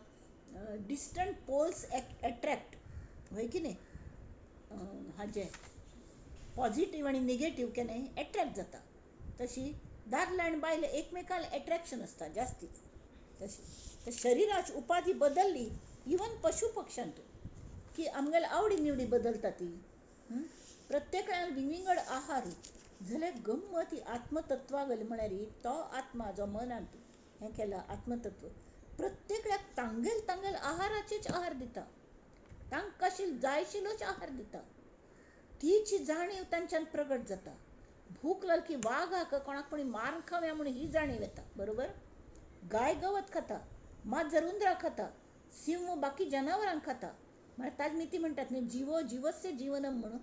डिस्टंट पोल्स एट्रॅक्ट, हय की न्ही? हाजें पॉझिटीव आनी निगेटीव केन्नाय एट्रॅक्ट जाता. तशी दादले आनी बायल एकमेकाल एट्रॅक्शन आसता जास्ती. तशें तर शरिराची उपाधी बदलली इवन पशु पक्ष्यांतू की आमगेले आवडी निवडी बदलता ती. प्रत्येकान विंगड आहार जाल्यार गम्मत ही आत्मतत्वा गेली म्हळ्यार तो आत्मा जो मनांत हें केलां आत्मतत्व प्रत्येकल्याक तांगेल तांगेल आहाराचेच आहार दिता, तांकां जायशिलोच आहार दिता. तीची जाणीव तांच्यान प्रगट जाता. भूक लागली की वागाक कोणाक कोणी मारून खावया म्हणून ही जाणीव येता, बरोबर. गाय गवत खाता, माजर उंदरां खाता, सिंह बाकी जनावरांक खाता. म्हळ्यार ताज ती म्हणटात न्ही जिवो जिवस्य जीवनम म्हणून.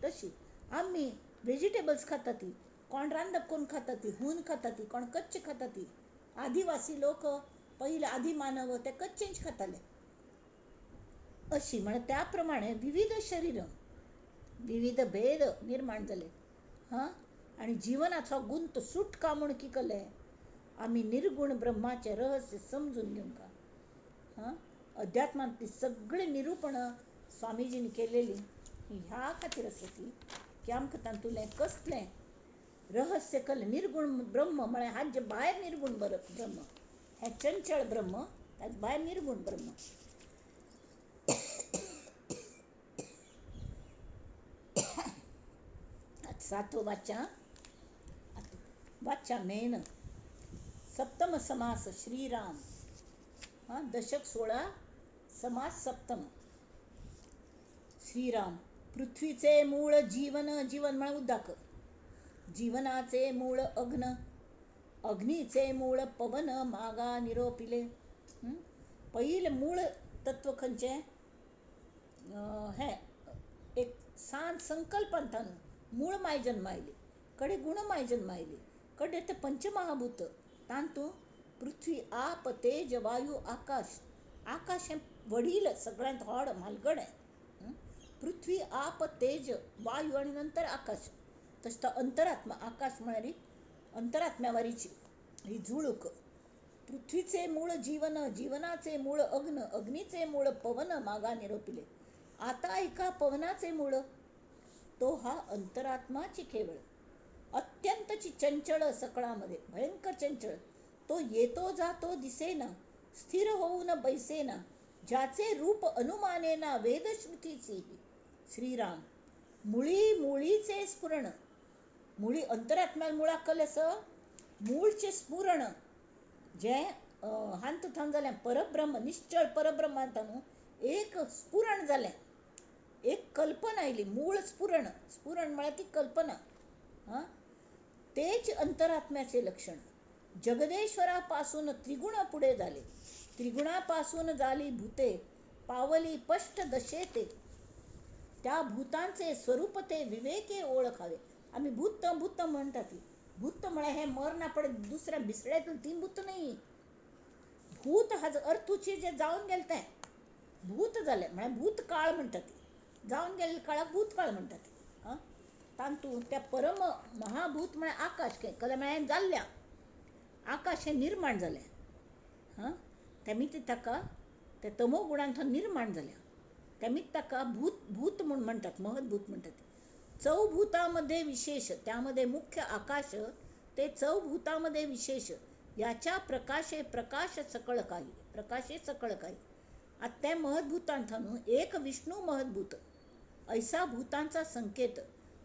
तशी आमी वेजिटेबल्स खाता ती, कोण रांदप करून खाता ती, हून खाता ती, कोण कच्चे खाता ती. आदिवासी लोक पयले आदी मानव ते कच्चेंच खाताले. अशी म्हळ्यार त्या प्रमाणे विविध शरीर विविध भेद निर्माण जाले. हां, आनी जिवनाचो गुंत सुटका म्हूण की केलें आमी निर्गुण ब्रह्माचें रहस्य समजून घेवंक. हां, अध्यात्मांतली सगळीं निरुपणां स्वामीजींनी केलेली ह्या खातीर आसा ती की आमकां तातूंतलें कसलें रहस्य कलें. निर्गुण ब्रह्म म्हळ्यार हाजे भायर निर्गुण ब्रह्म, हें चंचळ ब्रह्म, ताजे भायर निर्गुण ब्रह्म. सातवो वाचा वाचा मेन सप्तम समास श्रीराम. हां, दशक 16 समास सप्तम. श्रीराम. पृथ्वीचे मूळ जीवन, जीवन म्हळ्यार उदक, जीवनाचे मूळ अग्न, अग्नीचे मूळ पवन, मागा निरोपिले. पयलें मूळ तत्व खंयचें? हें एक सान संकल्पांत मूळ माय जन्म आयली, कडे गुण माय जन्म आयली, कडे ते पंचमहाभूत, तातूंत पृथ्वी आप तेज वायू आकाश. आकाश हें वडील सगळ्यांत व्हड म्हालगडें. पृथ्वी आप तेज वायू आनी नंतर आकाश. तशें तो अंतरात्मा, आकाश म्हळ्यार अंतरात्म्या वारीची ही झुळूक. पृथ्वीचे मूळ जीवन, जीवनाचे मूळ अग्न, अग्नीचे मूळ पवन, मागा निरोपिले. आता एका पवनाचे मूळ तो हा अंतरात्माची केवळ अत्यंतची चंचळ, सकळामध्ये भयंकर चंचळ. तो येतो जातो दिसेना, स्थिर होऊन बैसेना, ज्याचे रूप अनुमानेना वेदश्रुतीची. श्रीराम. मुळी मुळीचे स्फुरण, मुळी अंतरात्म्या मुळाक कलें मूळचें स्फुरण जें हांत थावन जालें परब्रह्म, निश्चळ परब्रह्मांत न्हू एक स्फुरण जालें, एक कल्पना आयली. मूळ स्फुरण, स्फुरण म्हळ्यार ती कल्पना. हां, तेच अंतरात्म्याचे लक्षण. जगदेश्वरापासून त्रिगुण पुढे झाले, त्रिगुणापासून झाली भूते, पावली पष्ट दशेते. त्या भूतांचे स्वरूप ते विवेके ओळखावे. आमी भूत भूत म्हणटात, भूत म्हळ्यार हें मरना पडे दुसऱ्या बिसड्यांतून ती भूत न्ही. भूत हाजो अर्थूचे जे जावन गेले तें भूत जालें, म्हळ्यार भूतकाळ म्हणटात ती, जावन गेल्ले काळाक भूतकाळ म्हणटात. आं, तातूंत त्या परम महाभूत म्हळ्यार आकाश कलें म्हळ्यार जाल्ल्या आकाश हें निर्माण जालें. हां, तेमी ताका त्या तमो गुणांत निर्माण जाल्या, तेमी ताका भूत भूत म्हूण म्हणटात, महद्भूत म्हणटात. चौभूतामध्ये विशेष, त्यामध्ये मुख्य आकाश, ते चौभूतामध्ये विशेष, याच्या प्रकाशे प्रकाश सकळ काही, प्रकाशे सकळ काही. आता त्या महद्भूतांत न्हू एक विष्णू महद्भूत ऐसा भूतांचा संकेत,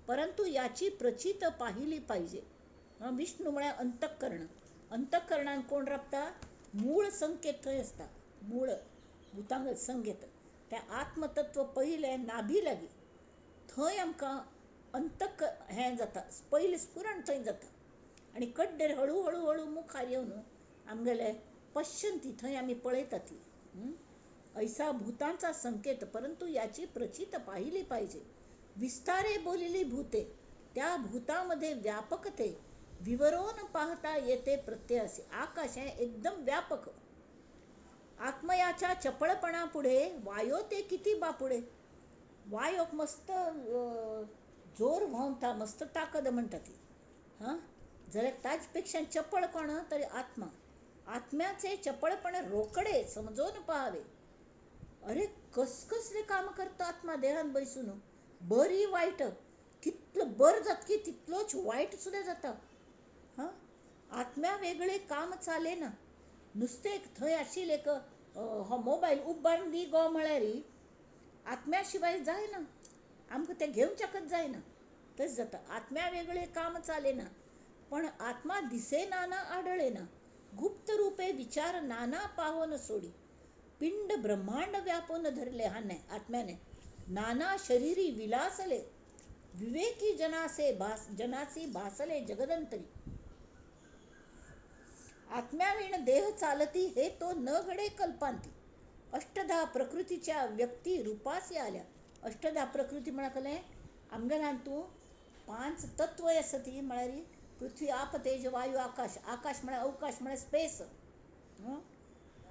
परंतु याची प्रचित पाहिली पाहिजे. विष्णू म्हळ्यार अंतःकरण. अंतःकरणान कोण राबता? मूळ संकेत थंय आसता, मूळ भूतांग संकेत. त्या आत्मतत्व पयलें नाभी लागीं, थंय आमकां अंतक हें जाता, पयलें स्फुरण थंय जाता. आनी कड्डेर हळू हळू हळू मुखार येवन आमगेले पश्यंती थंय आमी पळयता ती. ऐसा भूतांचा संकेत, परंतु याची प्रचित पाहिली पाहिजे. विस्तारे बोलिली भूते, त्या भूतामध्ये व्यापकते विवरून पाहता येते प्रत्ययासी. आकाश हें एकदम व्यापक. आत्मयाच्या चपळपणापुढे वायो ते किती बापुडे. वायोक मस्त जोर व्हांवता, मस्त ताकद म्हणटा ती. हां, जाल्यार ताज पेक्षा चपळ कोण तरी आत्मा. आत्म्याचे चपळपण रोकडे समजून पाहावे. अरे कसकसले काम करता आत्मा देहान बैसून, बरी वायट, कितलो बर जातकी तितलोच वायट सुद्दां जाता. हां, आत्म्या वेगळे काम चाले ना. नुस्तें एक थंय आशिल्लें एक हो मोबायल उबारून दी गो म्हळ्यार आत्म्या शिवाय जायना, आमकां तें घेवच्याकच जायना. तशें जाता. आत्म्या वेगळे काम चाले ना, पण आत्मा दिसेना ना आडळेना, गुप्त रुपे विचार नाना पावन सोडी, पिंड ब्रह्मांड व्यापून धरले हाने आत्म्याने, नाना शरीरी विलासले, विवेकी जनासे भास जनासी भासले जगदंतरी. आत्म्याविण देह चालती हे तो न घडे कल्पांती. अष्टधा प्रकृतीच्या व्यक्ती रूपासी आल्या. अष्टधा प्रकृती म्हळ्यार कसलें? आमगेल्यान तूं 5 तत्व आसा ती म्हळ्यार पृथ्वी आप तेज वायू आकाश. आकाश म्हळ्यार अवकाश म्हळ्यार स्पेस,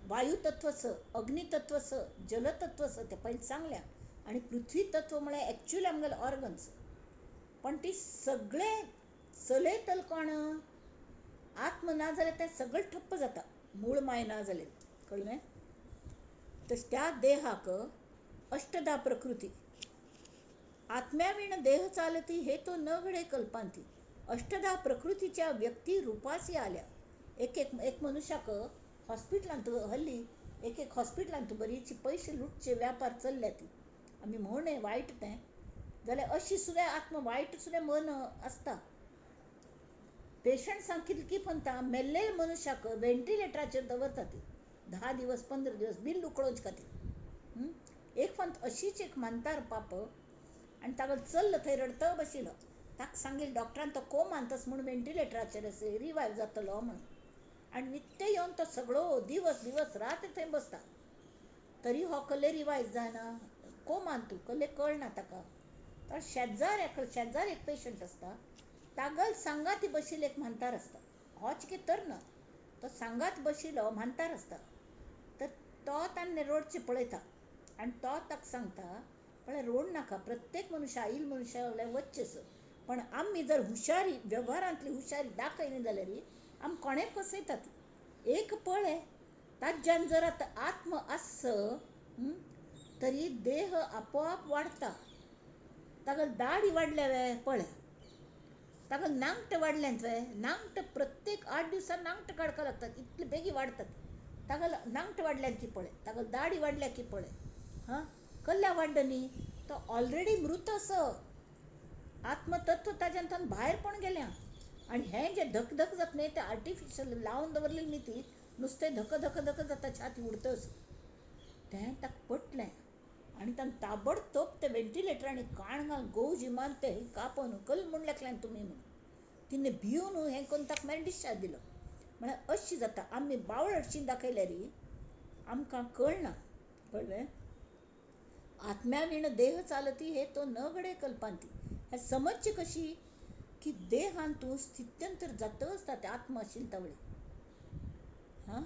वायू तत्व स, अग्नितत्व स, जलतत्व स, ते पयलीं सांगल्या. आनी पृथ्वी तत्व म्हळ्यार एक्चुअली आमगेले ऑर्गन्स. पण ती सगळे चलयतले कोण? आत्म ना जाल्यार तें सगळें ठप्प जाता, मूळ माय ना जाल्यार. कळ्ळें? तशें त्या देहाक अष्टधा प्रकृती. आत्म्याविण देह चालती हे तो न घडे कल्पांती. अष्टधा प्रकृतीच्या व्यक्ती रूपासी आल्या. एक एक एक मनुष्याक हॉस्पिटलांत हल्ली एक एक हॉस्पिटलांत बरीची पयशे लुटचे व्यापार चल्ल्या ती आमी म्हणून वायट तें जाल्यार अशी सुद्दां आत्मा वायट सुद्दां मन आसता. पेशंट्सांक कितकी पंता मेल्ले मनुष्याक व्हेंटिलेटराचेर दवरतात ती 10 दिवस 15 दिवस बिल उकळोवचे खातीर. एक पंत अशीच एक म्हातार पाप आनी ताका चल्ल थंय रडत बशिल्लो. ताका सांगिल्लें डॉक्टरान तो कोमांतच म्हूण व्हेंटिलेटराचेर रिवायव जातलो म्हणून. आनी नित्य येवन तो सगळो दिवस दिवस रात थंय बसता. तरी हो कल्ले रिवायज जायना, कोमान तूं कल्ले कळना ताका. तर शेजार शेजार एक पेशंट आसता, तागल सांगात बशिल्लो एक म्हातार आसता. होच की तर ना तो सांगात बशिल्लो म्हातार आसता. तर तो तान्ने रोडचे पळयता आनी तो ताका सांगता पळय रोड नाका, प्रत्येक मनुष्या आईल मनुष्या वच्चेस, पण आमी जर हुशारी वेव्हारांतली हुशारी दाखयली जाल्यार आम कोणें फसयतात. एक पळय ताज्यान जर आतां आत्म आस तरी देह आपोआप वाडटा. ताका दाडी वाडल्या वे पळय, ताका नांगट वाडल्यात वे, नांगट प्रत्येक 8 दिवसां नांगट काडपाक लागतात, इतले बेगीन वाडतात. ताका नांगट वाडल्यात की पळय, ताका दाडी वाडल्या की पळय, हां कल्ल्या वाडलो न्ही तो ऑलरेडी मृत असो आत्मतत्व ताज्यान भायर पण गेल्या. आनी हें जें धक धक जाता न्ही तें आर्टिफिशियल लावन दवरलेली न्ही ती नुस्तें धक धक धक जाता, छाती उडतच. तें ताका पटलें आनी ताणें ताबडतोब तें व्हेंटिलेटर आनी काण घालून गोव जिमान तें कापोवन कल म्हूण लेखलें तुमी म्हणून तिणें भिवन हें करून ताका मागीर डिस्चार्ज दिलो. म्हळ्यार अशी जाता आमी बावळटशी दाखयल्यार आमकां कळना. कळ्ळें? आत्म्या विण देह चालती हे तो न घडे कल्पांती. हें समजचें कशी की देहान तूं स्थित्यंतर जाता आसता तें आत्म आशिल्ले. हां,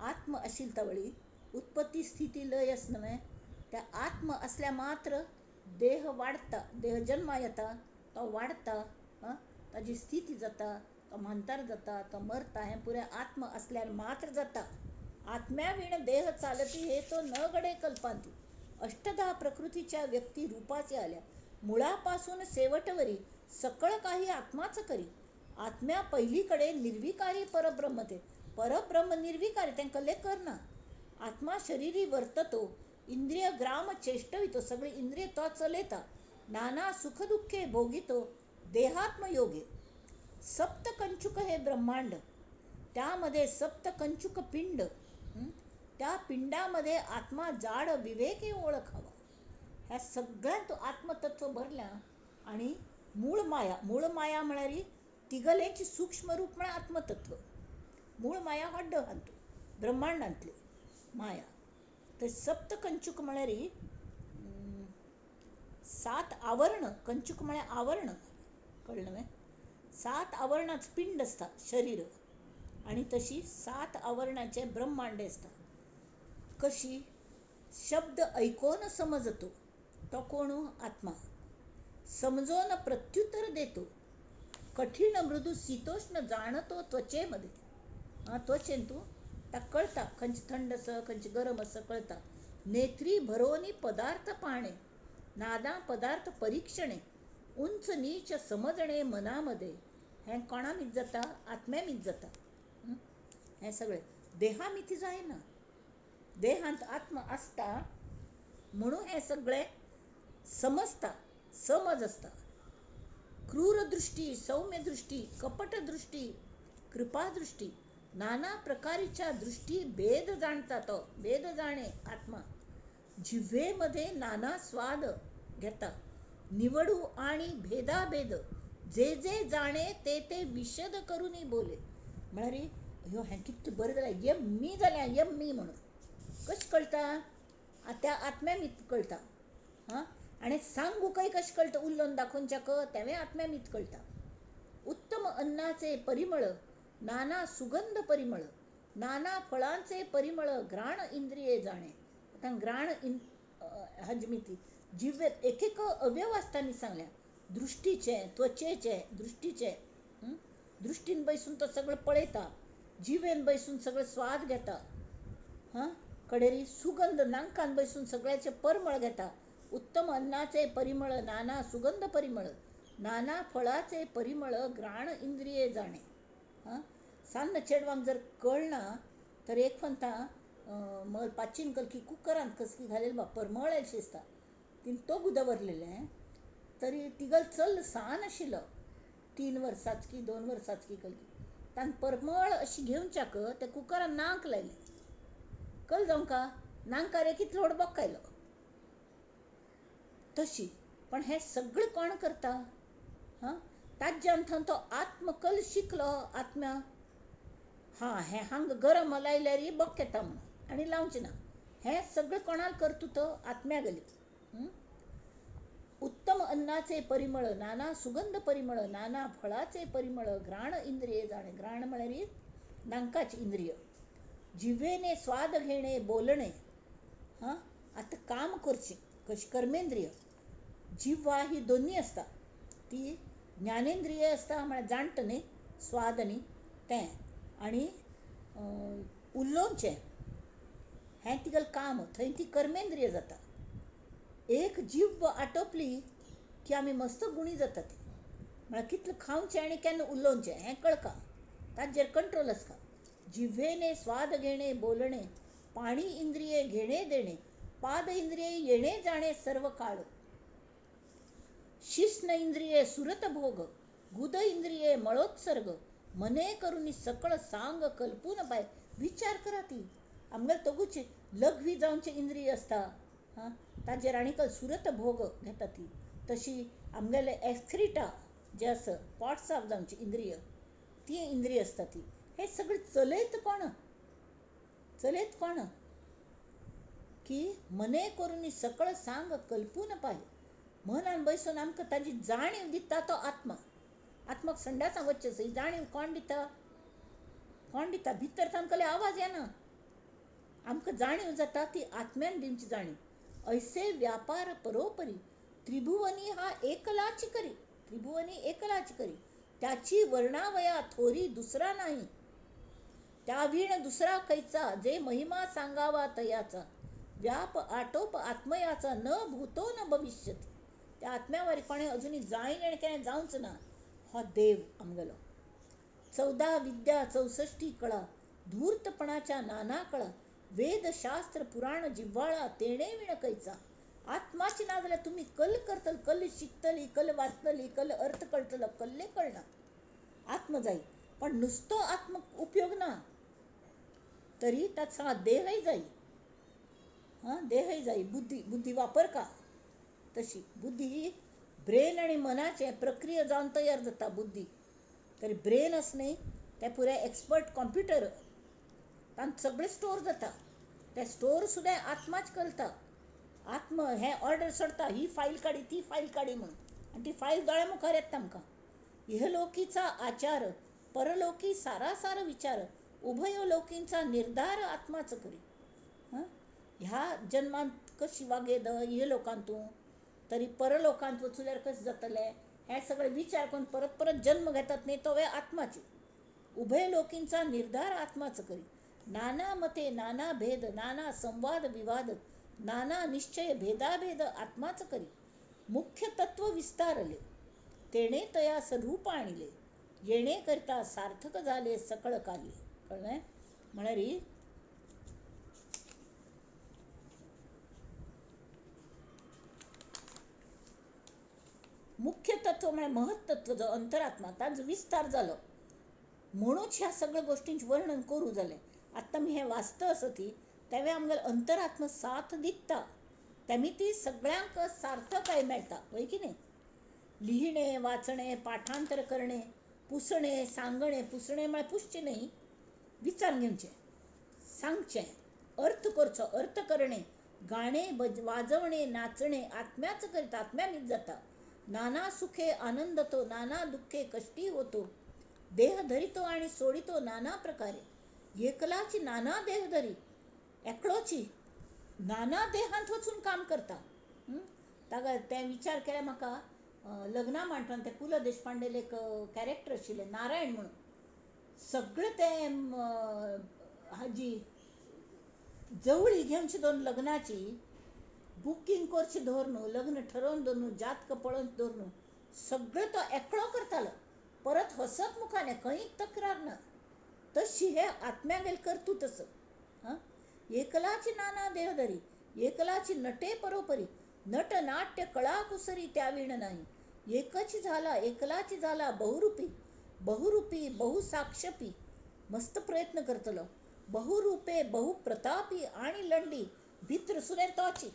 आत्म आशिल्ले उत्पत्ती स्थिती लय आस न्हय, त्या आत्म आसल्या मात्र देह वाडटा, देह जन्मा येता, तो वाडटा, हां ताजी स्थिती जाता, तो म्हातार जाता, तो मरता. हें पुरें आत्म आसल्यार मात्र जाता. आत्म्या विण देह चालती हे तो न घडे कल्पांती. अष्टधा प्रकृतीच्या व्यक्ती रूपाचे आल्या. मुळापासून शेवटवरी सकळ काही आत्माच करी. आत्म्या पहिलीकडे निर्विकारी परब्रह्म ते परब्रह्म निर्विकारी तांकां लेख करना. आत्मा शरीरी वर्ततो इंद्रिय ग्राम चेष्टवितो, सगळी इंद्रिय तो चलयता. नाना सुखदुःखे भोगितो देहात्मयोगे. सप्तकंचुक हे ब्रह्मांड, त्यामध्ये सप्तकंचुक पिंड, त्या पिंडामध्ये आत्मा जाड विवेके ओळखावा. ह्या सगळ्यांत आत्मतत्व भरल्या. आणि मूळ माया, मूळ माया म्हळ्यार तिगलेची सूक्ष्म रूप म्हळ्यार आत्मतत्व. मूळ माया हड्ड हांतू ब्रह्मांडांतली माया. तर सप्तकंचुक म्हळ्यार 7 आवरण, कंचुक म्हळ्यार आवरण, कळ्ळें न्हय? 7 आवरणांच पिंड आसता शरीर, आनी तशी 7 आवरणाचें ब्रह्मांड आसता. कशी? शब्द ऐकोन समजतो तो कोण? आत्मा. समजोन प्रत्युत्तर देतो. कठीण मृदू शीतोष्ण जाणतो त्वचेमध्ये. हां त्वचेन तूं ताका कळटा खंयचें थंड आसा खंयचें गरम आसा कळटा. नेत्री भरोनी पदार्थ पाहणे, नादा पदार्थ परीक्षणे, उंच नीच समजणे मनामध्ये, हें कोणा मीत जाता? आत्म्या मीत जाता. हें सगळें देहा मिती जायना. देहांत आत्मा आसता म्हणून हें सगळें समजता, समज आसता. क्रूर दृष्टी, सौम्य दृष्टी, कपट दृष्टी, कृपा दृष्टी, नाना प्रकारीच्या दृष्टी भेद जाणता तो, भेद जाणे आत्मा. जिव्हेमध्ये नाना स्वाद घेता, निवडू आणि भेदाभेद, जे जे जाणे ते ते विशद करूनही बोले. म्हळ्यार ह्यो हें कितलें बरें जालें, यम्मी जालें, यम्मी म्हणून कशें कळटा? त्या आत्म्या मीत कळटा. हां, आनी सांगूकय कशें कळटा? उलोवन दाखोवच्याक तेंवें आत्म्या मीत कळटा. उत्तम अन्नाचे परिमळ, नाना सुगंध परिमळ, नाना फळांचे परिमळ घ्राण इंद्रिये जाणे. आतां घ्राण हजमिती जिव्हे एक एक अवयव आसता सांगल्या. दृष्टीचे, त्वचेचे, दृष्टीचे, दृष्टीन बैसून तो सगळं पळयता, जिवेन बैसून सगळं स्वाद घेता, हां, कडेरी सुगंध नांकान बैसून सगळ्याचे परमळ घेता. उत्तम अन्नाचे परिमळ, नाना सुगंध परिमळ, नाना फळाचे परिमळ घ्राण इंद्रिये जाणे. हां, सान्न चेडवांक जर कळना तर एक फंता मल पाचीन कलकी कुकरांत कसकी घालेल बा परमळ अशी आसता, तिन तो दवरलेलें तरी तिगल चल सान आशिल्लो, 3 वर्सांच की 2 वर्सांच की कलकी, तान परमळ अशी घेवच्याक ते कुकरान नाक लायलें. कल जावंक का नांकार एक इतलो व्हड बोक आयलो तशी. पण हें सगळें कोण करता? हां, ताज्यान थंय तो आत्मकल शिकलो आत्म्या. हां, हें हांग गरम लायल्यार बोक येता म्हणून आनी लावचें ना. हें सगळें कोणाक करता तो? आत्म्या गली. उत्तम अन्नाचे परिमळ, नाना सुगंध परिमळ, नाना फळाचे परिमळ घ्राण इंद्रिये जाणे. घ्राण म्हळ्यार नांकाच इंद्रिय. जिव्हेने स्वाद घेणे, बोलणे. हां, आतां काम करचें कशें? कर्मेंद्रिय. जिव्हा ही दोन्ही आसता, ती ज्ञानेंद्रिय आसता म्हळ्यार जाणटा न्ही, स्वाद न्ही तें, आनी उलोवचें हें तिगेलें काम, थंय ती कर्मेंद्रिय जाता. एक जीव आटोपली की आमी मस्त गुणी जाता ती. म्हळ्यार कितलें खावचें आनी केन्ना उलोवचें हें कळका, ताजेर कंट्रोल आसता. जिव्हेने स्वाद घेणे, बोलणे, पाणी इंद्रिये घेणे देणे, पाद इंद्रिये येणे जाणे सर्व काळ, शिष्ण इंद्रिये सुरत भोग, गुद इंद्रिये मळोत्सर्ग, मने करून सकळ सांग कल्पून पाय. विचार करा ती आमगेले दोगूचे लघवी जावचे इंद्रिय आसता, हां, ताजेर आनी सुरत भोग घेता ती. तशी आमगेले एक्सक्रिटा जे आसा पोट साफ जावची इंद्रिय, ती इंद्रिय आसता ती. हे सगळें चलयत कोण? चलयत कोण? की मने करून सकळ सांग कल्पून पाय. मनान बैसून आमकां ताजी जाणीव दिता तो आत्मा. आत्माक संडासाक वचचें आसा ही जाणीव कोण दिता? कोण दिता? भितर तांकां आवाज येना, आमकां जाणीव जाता ती आत्म्यान दिवची जाणीव. ऐसे व्यापार परोपरी त्रिभुवनी हा एकलाच करी, त्रिभुवनी एकलाच करी, त्याची वर्णावया थोरी दुसरा नाही, त्या वीण दुसरा कैचा, जे महिमा सांगावा तयाचा, व्याप आटोप आत्मयाचा, न भूतो न भविष्यती. त्या आत्म्यावर कोणें अजुनूय जायन आनी केन्ना जावंच ना. हो देव आमगेलो. 14 विद्या 64 कळा, धूर्तपणाच्या नाना कळा, वेदशास्त्र पुराण जिव्हाळा, तेणे विण कैचा. आत्माची ना जाल्यार तुमी कल करतले, कल शिकतली, कल वाचतली, कल अर्थ कळटलो, कल्ले कळना. आत्म जाय, पण नुसतो आत्म उपयोग ना, तरी ताचा देहय जाय. हां, देहय जाय. बुद्धी, बुद्धी वापर का तशी. बुद्धी ही ब्रेन आनी मनाचें प्रक्रिया जावन तयार जाता बुद्धी. तरी ब्रेन आसा न्ही तें पुराय एक्सपर्ट कॉम्प्युटर, तांकां सगळें स्टोर जाता. ते स्टोर सुद्दां आत्माच करता. आत्मा हें ऑर्डर सोडता, ही फायल काडी, ती फायल काडी म्हणून, आनी ती फायल दोळ्या मुखार येता आमकां. इहलोकीचा आचार परलोकी सारासार विचार, उभय लोकींचा निर्धार आत्माच करी. हां, ह्या जन्मांत कशी वागयत इहलोकांत तूं, तरी परलोकांत वचल्यार कशें जातलें हें सगळें विचार करून परत परत जन्म घेतात न्ही तो आत्माची. उभय लोकींचा निर्धार आत्माच करी. नाना मते नाना भेद, नाना संवाद विवाद, नाना निश्चय भेदाभेद आत्माच करी. मुख्य तत्व विस्तारले, तेणे तयास रूप आणले, येणे करता सार्थक झाले सकळ काही. कळ्ळें? म्हळ्यार मुख्य तत्व म्हळ्यार महत्तत्व जो अंतरात्मा ताजो विस्तार जालो म्हणूच ह्या सगळ्या गोश्टींचें वर्णन करूं जालें. आतां आमी हें वाचता आसती तेवे आमगेलो अंतरात्मा साथ दिता, तेमी ती सगळ्यांक सार्थकाय मेळटा, वय की न्ही? लिहिणे, वाचणे, पाठांतर करणे, पुसणे, सांगणे. पुसणे म्हळ्यार पुसचें न्ही, विचार घेवचें, सांगचें, अर्थ करचो, अर्थ करणे, गाणे, वाजवणे, नाचणे, आत्म्याच करीत आत्म्यानीच जाता. नाना सुखे आनंद तो, नाना दुःखे कष्टी होतो, देह धरितो आणि सोडितो नाना प्रकारे. एकलाची नाना देहधरी, एकलोची नाना देहांत वचून काम करता. ताका तें विचार केल्यार म्हाका लग्ना मांडपान ते पु ल देशपांडेले एक कॅरेक्टर आशिल्लें नारायण म्हणून. सगळें तें हाजी जवळी घेवची दोन लग्नाची बुकींग करची दवर न्हू, लग्न ठरोवन दवर न्हू, जातक पळोवन दवर न्हू, सगळें तो एकलो करतालो. परत हसत मुखाने, खंय तक्रार ना. तशी हे आत्म्यागेल करतू तसं. हां, एकलाची नाना देहधरी, एकलाची नटे परोपरी, नट नाट्य कळा कुसरी त्या विण नाही. एकची झाला एकलाची झाला बहुरूपी, बहुरूपी बहुसाक्षपी, मस्त प्रयत्न करतलो. बहुरूपे बहुप्रतापी आणि लंडी, भित्र सुरेर तोची.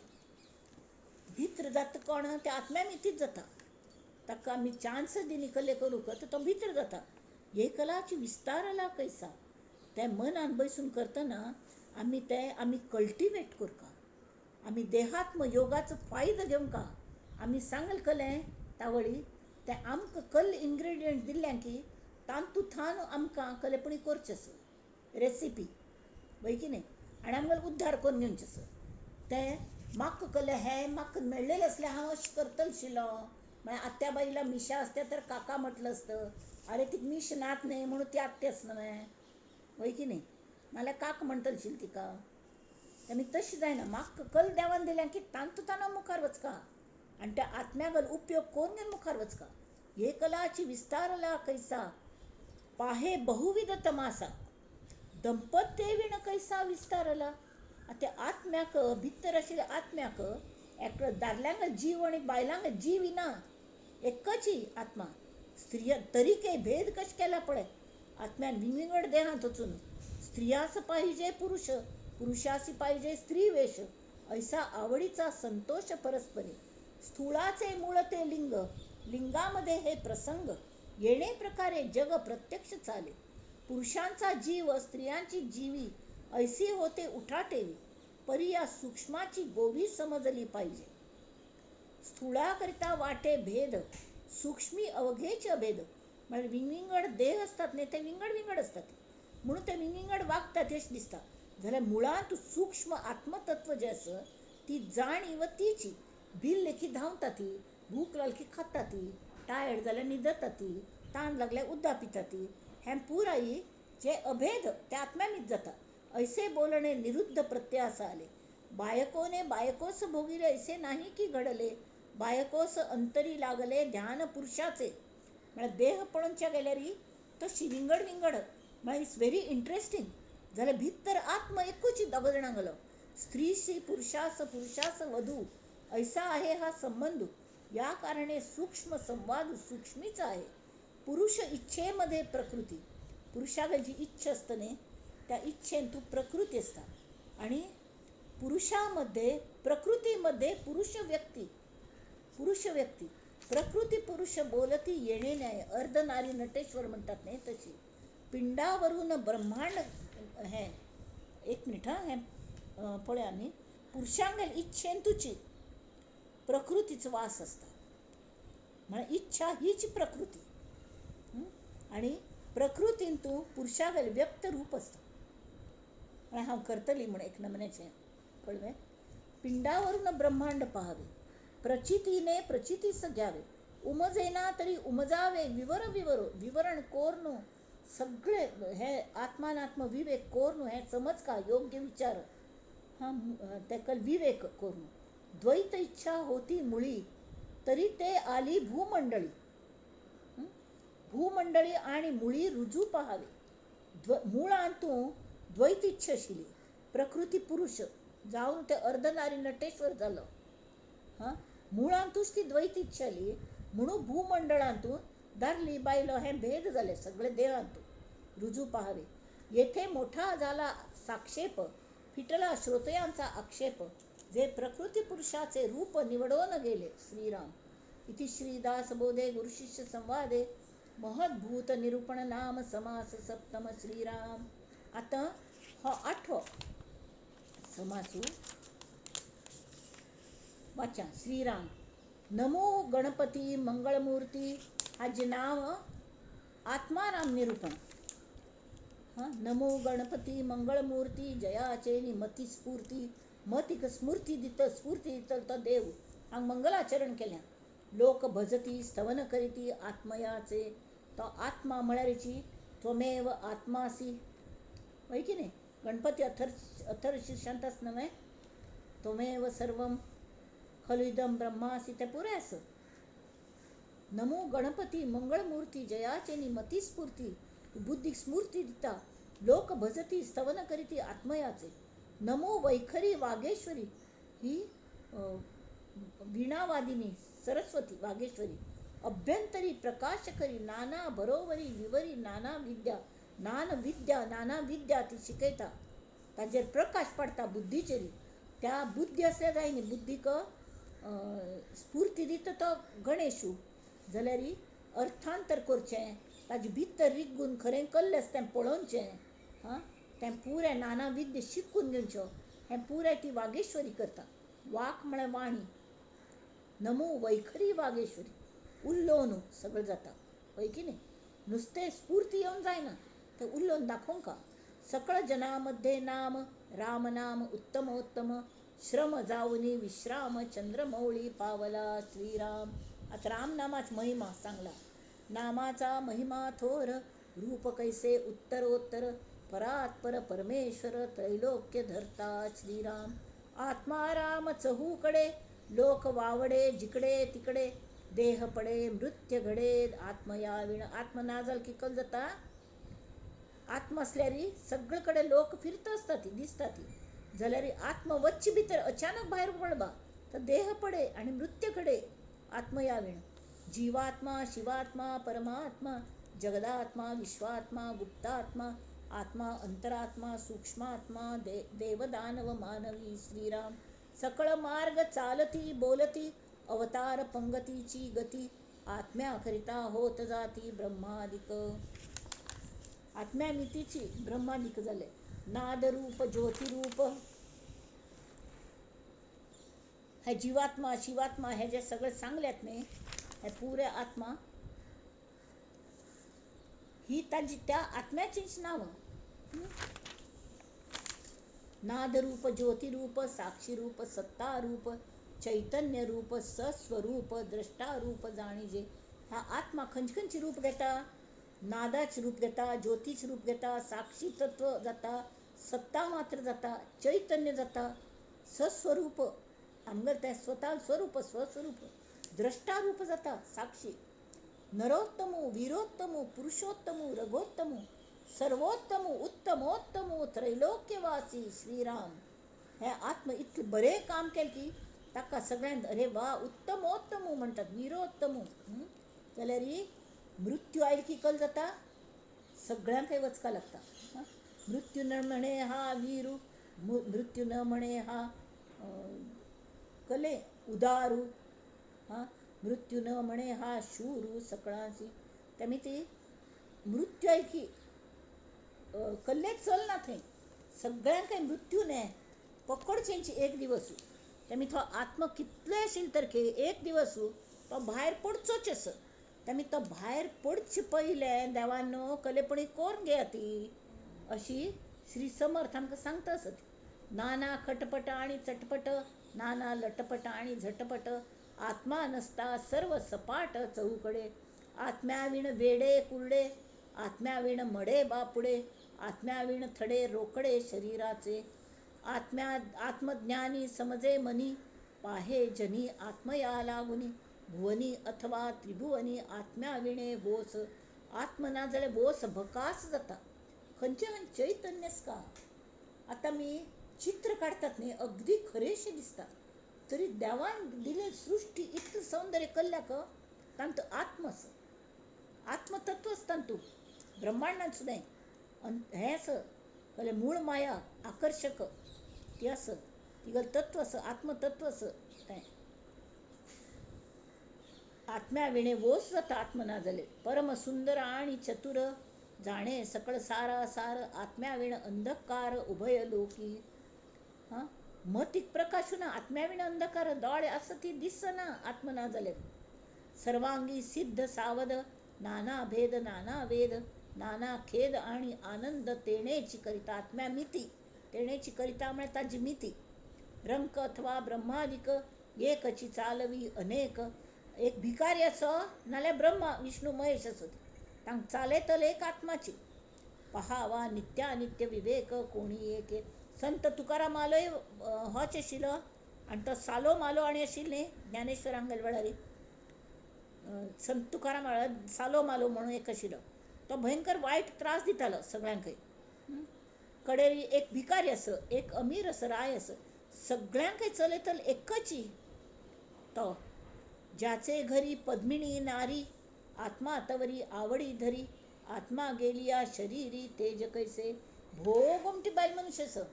भित्र जाता कोण त्या आत्म्या मितीच जाता. ताका आमी चान्स दिली कले करूंक तर तो भितर जाता. एकलाची विस्तारला कैसा, ते मनान बसून करतना आमी ते आमी कल्टिवेट करका, आमी देहात्म योगाचो फायदो घेवंका. आमी सांगल कलें तावळी ते आमकां कल इन्ग्रेडियंट दिल्ल्या की तातूंत आमकां कलेपणी करचें आसा रेसिपी, वय की न्ही? आनी आमकां उद्धार करून घेवचें आसा. तें म्हाका कलें हें म्हाका मेळ्ळेलें आसलें हांव अशें करतलें आशिल्लो. म्हळ्यार आत्या बाईला मिशा आसत्या तर काका म्हटलं असतं, अरे ती मिश नात न्ही म्हणून ती आत्या आसना न्हय, वय की न्ही? नाल्यार काक म्हणटलें आशिल्लें तिका. आनी तशें जायना, म्हाका कल देवान दिल्या की तातूंत मुखार वचका आनी त्या आत्म्यागल उपयोग करून घेवन मुखार वचका. एकलाची विस्तारला कैसा, पाहे बहुविध तमासा, दंपत्य विण कैसा विस्तारला. त्या आत्म्याक भितर आशिल्ल्या आत्म्याक एकलो दादल्यांक जीव आनी बायलांक जीव ना, एकची आत्मा. स्त्रिया तरीके भेद कशें केला पळय आत्म्यान विंगड देहांत वचून. स्त्रियास पाहिजे पुरुष, पुरुषासी पाहिजे स्त्री वेश, ऐसा आवडीचा संतोष परस्परे. स्थूळाचे मूळ ते लिंग, लिंगामध्ये हे प्रसंग, येणे प्रकारे जग प्रत्यक्ष चाले. पुरुषांचा जीव स्त्रियांची जीवी, ऐसी होते उठाठेवी, परी या सूक्ष्माची गोवी समजली पाहिजे. स्थूळाकरिता वाटे भेद, सूक्ष्मी अवघेच अभेद. म्हणजे विंगविंगड देह असतात न्ही, ते विंगड विंगड असतात म्हणून ते विंगविंगड वागतात अशें दिसता. जाल्यार मुळांत सूक्ष्म आत्मतत्व जें आसा ती जाणीव तीची. बिल लेखी धांवता ती, भूक लागली खाता ती, टायर्ड जाल्यार न्हिदता ती, ताण लागल्यार उदक पिता ती, हें पुराय जे अभेद ते आत्म्यानीच जाता. ऐसे बोलणे निरुद्ध प्रत्यास आले. बायकोने बायकोस भोगिले ऐसे नाही की घडले, बायकोस अंतरी लागले ध्यान पुरुषाचे. म्हळ्यार देह पळोवच्या गेल्यार तशी विंगड विंगड, म्हळ्यार it's very interesting. जाल्यार भितर आत्म एकूच दोग जाणां गेलो. स्त्रीशी पुरुषास पुरुषास वधू, ऐसा आहे हा संबंध. या कारणे सूक्ष्म संवाद सूक्ष्मीच आहे. पुरुष इच्छेमध्ये प्रकृती, पुरुषागेली जी इच्छा आसता न्ही त्या इच्छेन तूं प्रकृती आसता. आनी पुरुषामध्ये प्रकृतीमध्ये पुरुष व्यक्ती, पुरुष व्यक्ती प्रकृती पुरुष बोलती येणे न्याय, अर्धनारी नटेश्वर म्हणटात न्ही तशी. पिंडावरून ब्रह्मांड हें एक मिनीट हां, हें पळया आमी. पुरुषांगेल इच्छेन तुची प्रकृतीचो वास आसता, म्हळ्यार इच्छा हीच प्रकृती. आनी प्रकृतीन तूं पुरुषागेल व्यक्त रूप आसता. म्हळ्यार हांव करतली म्हूण एक नमुन्याचें, कळ्ळें? पिंडावरून ब्रह्मांड पहावे, प्रचितीने प्रचितीस घ्यावे, उमजेना तरी उमजावे, विवर विवर विवरण कोरनू, सगळे हे आत्मानात्म विवेक कोरनू, हे समज का योग्य विचार हां तेका विवेक कोरनू. द्वैत इच्छा होती मुळी, तरी ते आली भूमंडळी. भूमंडळी आणि मुळी रुजू पाहावे. मुळांतू द्वैत इच्छा आशिल्ली, प्रकृती पुरुष जावन ते अर्धनारी नटेश्वर जालो. हां, मुळांतूच ती द्वैत इच्छा आली म्हणून भूमंडळांतू दादली बायलो हें भेद जाले सगळे देहांतू रुजू पाहावे. येथे मोठा झाला साक्षेप, फिटला श्रोतयांचा आक्षेप, जे प्रकृती पुरुषाचे रूप निवडून गेले. श्रीराम. इति श्रीदासबोधे गुरुशिष्य संवादे महद्भूत निरूपण नाम समास सप्तम. श्रीराम. आतां हो आठवो समासू वाचा. श्रीराम. नमो गणपती मंगळमूर्ती हाजें नांव आत्माराम निरूपण. हां, नमो गणपती मंगळमूर्ती जयाचे मती स्फूर्ती, मतीक स्फूर्ती दित, स्फूर्ती दितलो तो देव. हांगा मंगलाचरण केलें. लोक भजती स्तवन करीती आत्मयाचे, तो आत्मा म्हळ्यारची त्वमेव आत्मासी, हय की न्ही? गणपती अथर शीर्षांत आसा न्हय, त्वमेव सर्वम खलु इदं ब्रह्मासी, तें पुरें आसा. नमो गणपती मंगळमूर्ती जयाचे नी मती स्फूर्ती, बुद्धीक स्फूर्ती दिता. लोक भजती स्तवन करीती आत्मयाचे. नमो वैखरी वागेश्वरी, ही वीणावादिनी सरस्वती वागेश्वरी, अभ्यंतरी प्रकाश करी नाना बरोवरी विवरी नाना विद्या, नान विद्या नाना विद्या ती शिकयता, ताजेर प्रकाश पडटा बुद्धीचेर. त्या बुद्धी आसल्यार जाय न्ही, बुद्धीक स्फूर्ती दिता तो गणेशू. जाल्यार अर्थांतर करचें, ताजे भितर रिगून खरें कल्लें आसा तें पळोवचें, हां, तें पुरें नाना विद्या शिकून घेवच्यो, हें पुरें ती वागेश्वरी करता. वाक म्हळ्यार वाणी. नमो वैखरी वागेश्वरी, उलोवन सगळें जाता, हय की न्ही? नुस्तें स्फूर्ती येवन जायना, तें उलोवन दाखोवंक. सकळ जना मध्ये नाम राम नाम उत्तम उत्तम, श्रम जावनी विश्राम चंद्रमौळी पावला. श्रीराम. आतां रामनामाच महिमा सांगला. नामाचा महिमा थोर, रूप कैसे उत्तरोत्तर, परात्पर परमेश्वर त्रैलोक्य धरता. श्रीराम. आत्मा राम चहूकडे, लोक वावडे जिकडे तिकडे, देह पडे मृत्य घडे आत्मया विण. आत्म ना जाल की कल जाता? आत्म आसल्यार सगळे कडेन लोक फिरता आसता ती दिसता ती, जाल्यार आत्म वच्चे भितर अचानक भायर पडबा तर देह पडे आनी मृत्य घडे आत्मया विण. जीवात्मा शिवात्मा परमात्मा जगदात्मा विश्वात्मा गुप्तात्मा आत्मा अंतरात्मा सूक्ष्मात्मा देवदानव मानवी. श्रीराम. सकळ मार्ग चालती बोलती अवतार पंगतीची गती, आत्म्याकरिता होत जाती ब्रह्मादिक. आत्म्या मितीची ब्रह्मादिक जाले. नादरूप ज्योतिरूप हे जीवात्मा शिवात्मा हे जे सगळे सांगल्यात न्ही, हे पुरे आत्मा ही ताजी त्या आत्म्याचीच नांवां. नादरूप ज्योतिरूप साक्षीरूप सत्तारूप चैतन्यरूप सस्वरूप द्रष्टारूप जाणीजे. ह्या आत्मा खंयचे खंयचे रूप घेता? नादाच रूप घेता, ज्योतीच रूप घेता, साक्षी तत्व जाता, सत्ता मात्र जाता, चैतन्य जाता, सस्वरूप आमगेलें तें स्वता स्वरूप स्वस्वरूप द्रष्टारूप जाता साक्षी. नरोत्तमु वीरोत्तमु पुरुषोत्तमु रघोत्तमु सर्वोत्तमु उत्तमोत्तमु त्रैलोक्यवासी. श्रीराम. हें आत्म इतलें बरें काम केलें की ताका सगळ्यांत अरे वा उत्तमोत्तमु म्हणटात, वीरोत्तमु. जाल्यार मृत्यू आयलो की कल जाता? सगळ्यांकय वचपाक लागता. मृत्यू न म्हणे हा वीरू, मृत्यू न म्हणे हा कले उदारू, हां, मृत्यू न म्हणे हा शूरू सकळांसी. तेमी ती मृत्यू आयली की कल्लेच चलना थंय, सगळ्यांकय मृत्यू ने पकडचेंची एक दिवस. तेमी तो आत्मा कितले आशिल्ले तर एक दिवस तो भायर पडचोच आसा. तेमी तो भायर पडचे पयलें देवान कलेपणी कोरून घेया ती, अशी श्री समर्थ आमकां सांगता आसत. नाना खटपट आनी चटपट, नाना लटपट आनी झटपट, आत्मा नसता सर्व सपाट चहूकडे. आत्म्या विण वेडे कुरडे, आत्म्या विण मडे बापुडे, आत्म्या विण थडे रोकडे शरीराचे. आत्म्या आत्मज्ञानी समजे मनी, पाहे जनी आत्मया लागुनी, भुवनी अथवा त्रिभुवनी आत्म्या विणे होस आत्म ना जाल्यार भोस भकास जाता. खंयचे खंय चैतन्यच का. आतां आमी चित्र काडटात न्ही, अगदी खरेंशें दिसता, तरी देवान दिले सृश्टी इतलें सौंदर्य कल्ल्याक तांतूं आत्म आसा, आत्मतत्वच तांतूं ब्रह्मांडांत सुद्दां हें आसा, कळ्ळें, मूळ माया आकर्शक ती आसा, तिगेलें तत्व आसा, आत्मतत्व आसा. तें आत्म्या विणे वोस जाता आत्म ना जालें. परम सुंदर आनी चतुर जाणे सकळ सारा सार, आत्म्या विण अंधकार उभय लोकी. हां, मतीक प्रकाशू ना, आत्म्या विण अंधकार, दोळे आसा ती दिसना आत्म ना जालें. सर्वांगी सिद्ध सावध, नाना भेद नाना वेद, नाना खेद आनी आनंद तेणेची करिता. आत्म्या मिती, तेणेची करिता म्हळ्यार ताजी मिती. रंक अथवा ब्रह्मादिक एकची चालवी अनेक. एक भिकारी असो नाल्यार ब्रह्मा विष्णू महेश असो, तांकां चालयतले एक आत्माची. पहावा नित्यानित्य विवेक कोणी एक. संत तुकाराम मालोय होच आशिल्लो, आनी तो सालो मालो आनी आशिल्लो न्ही ज्ञानेश्वर हांगेल्या वेळार, संत तुकाराम वेळार सालो मालो म्हणून एक आशिल्लो, तो भयंकर वायट त्रास दितालो सगळ्यांकय. कडेन एक भिकारी आसो, एक अमीर आसो, राय आसो, सगळ्यांकय चलयतलो एकची तो. ज्याचे घरी पद्मिनी नारी, आत्मा तवरी आवडी धरी, आत्मा गेलिया शरीरी तेज कैसे. भोव गोमटी बायल मनीस आसा.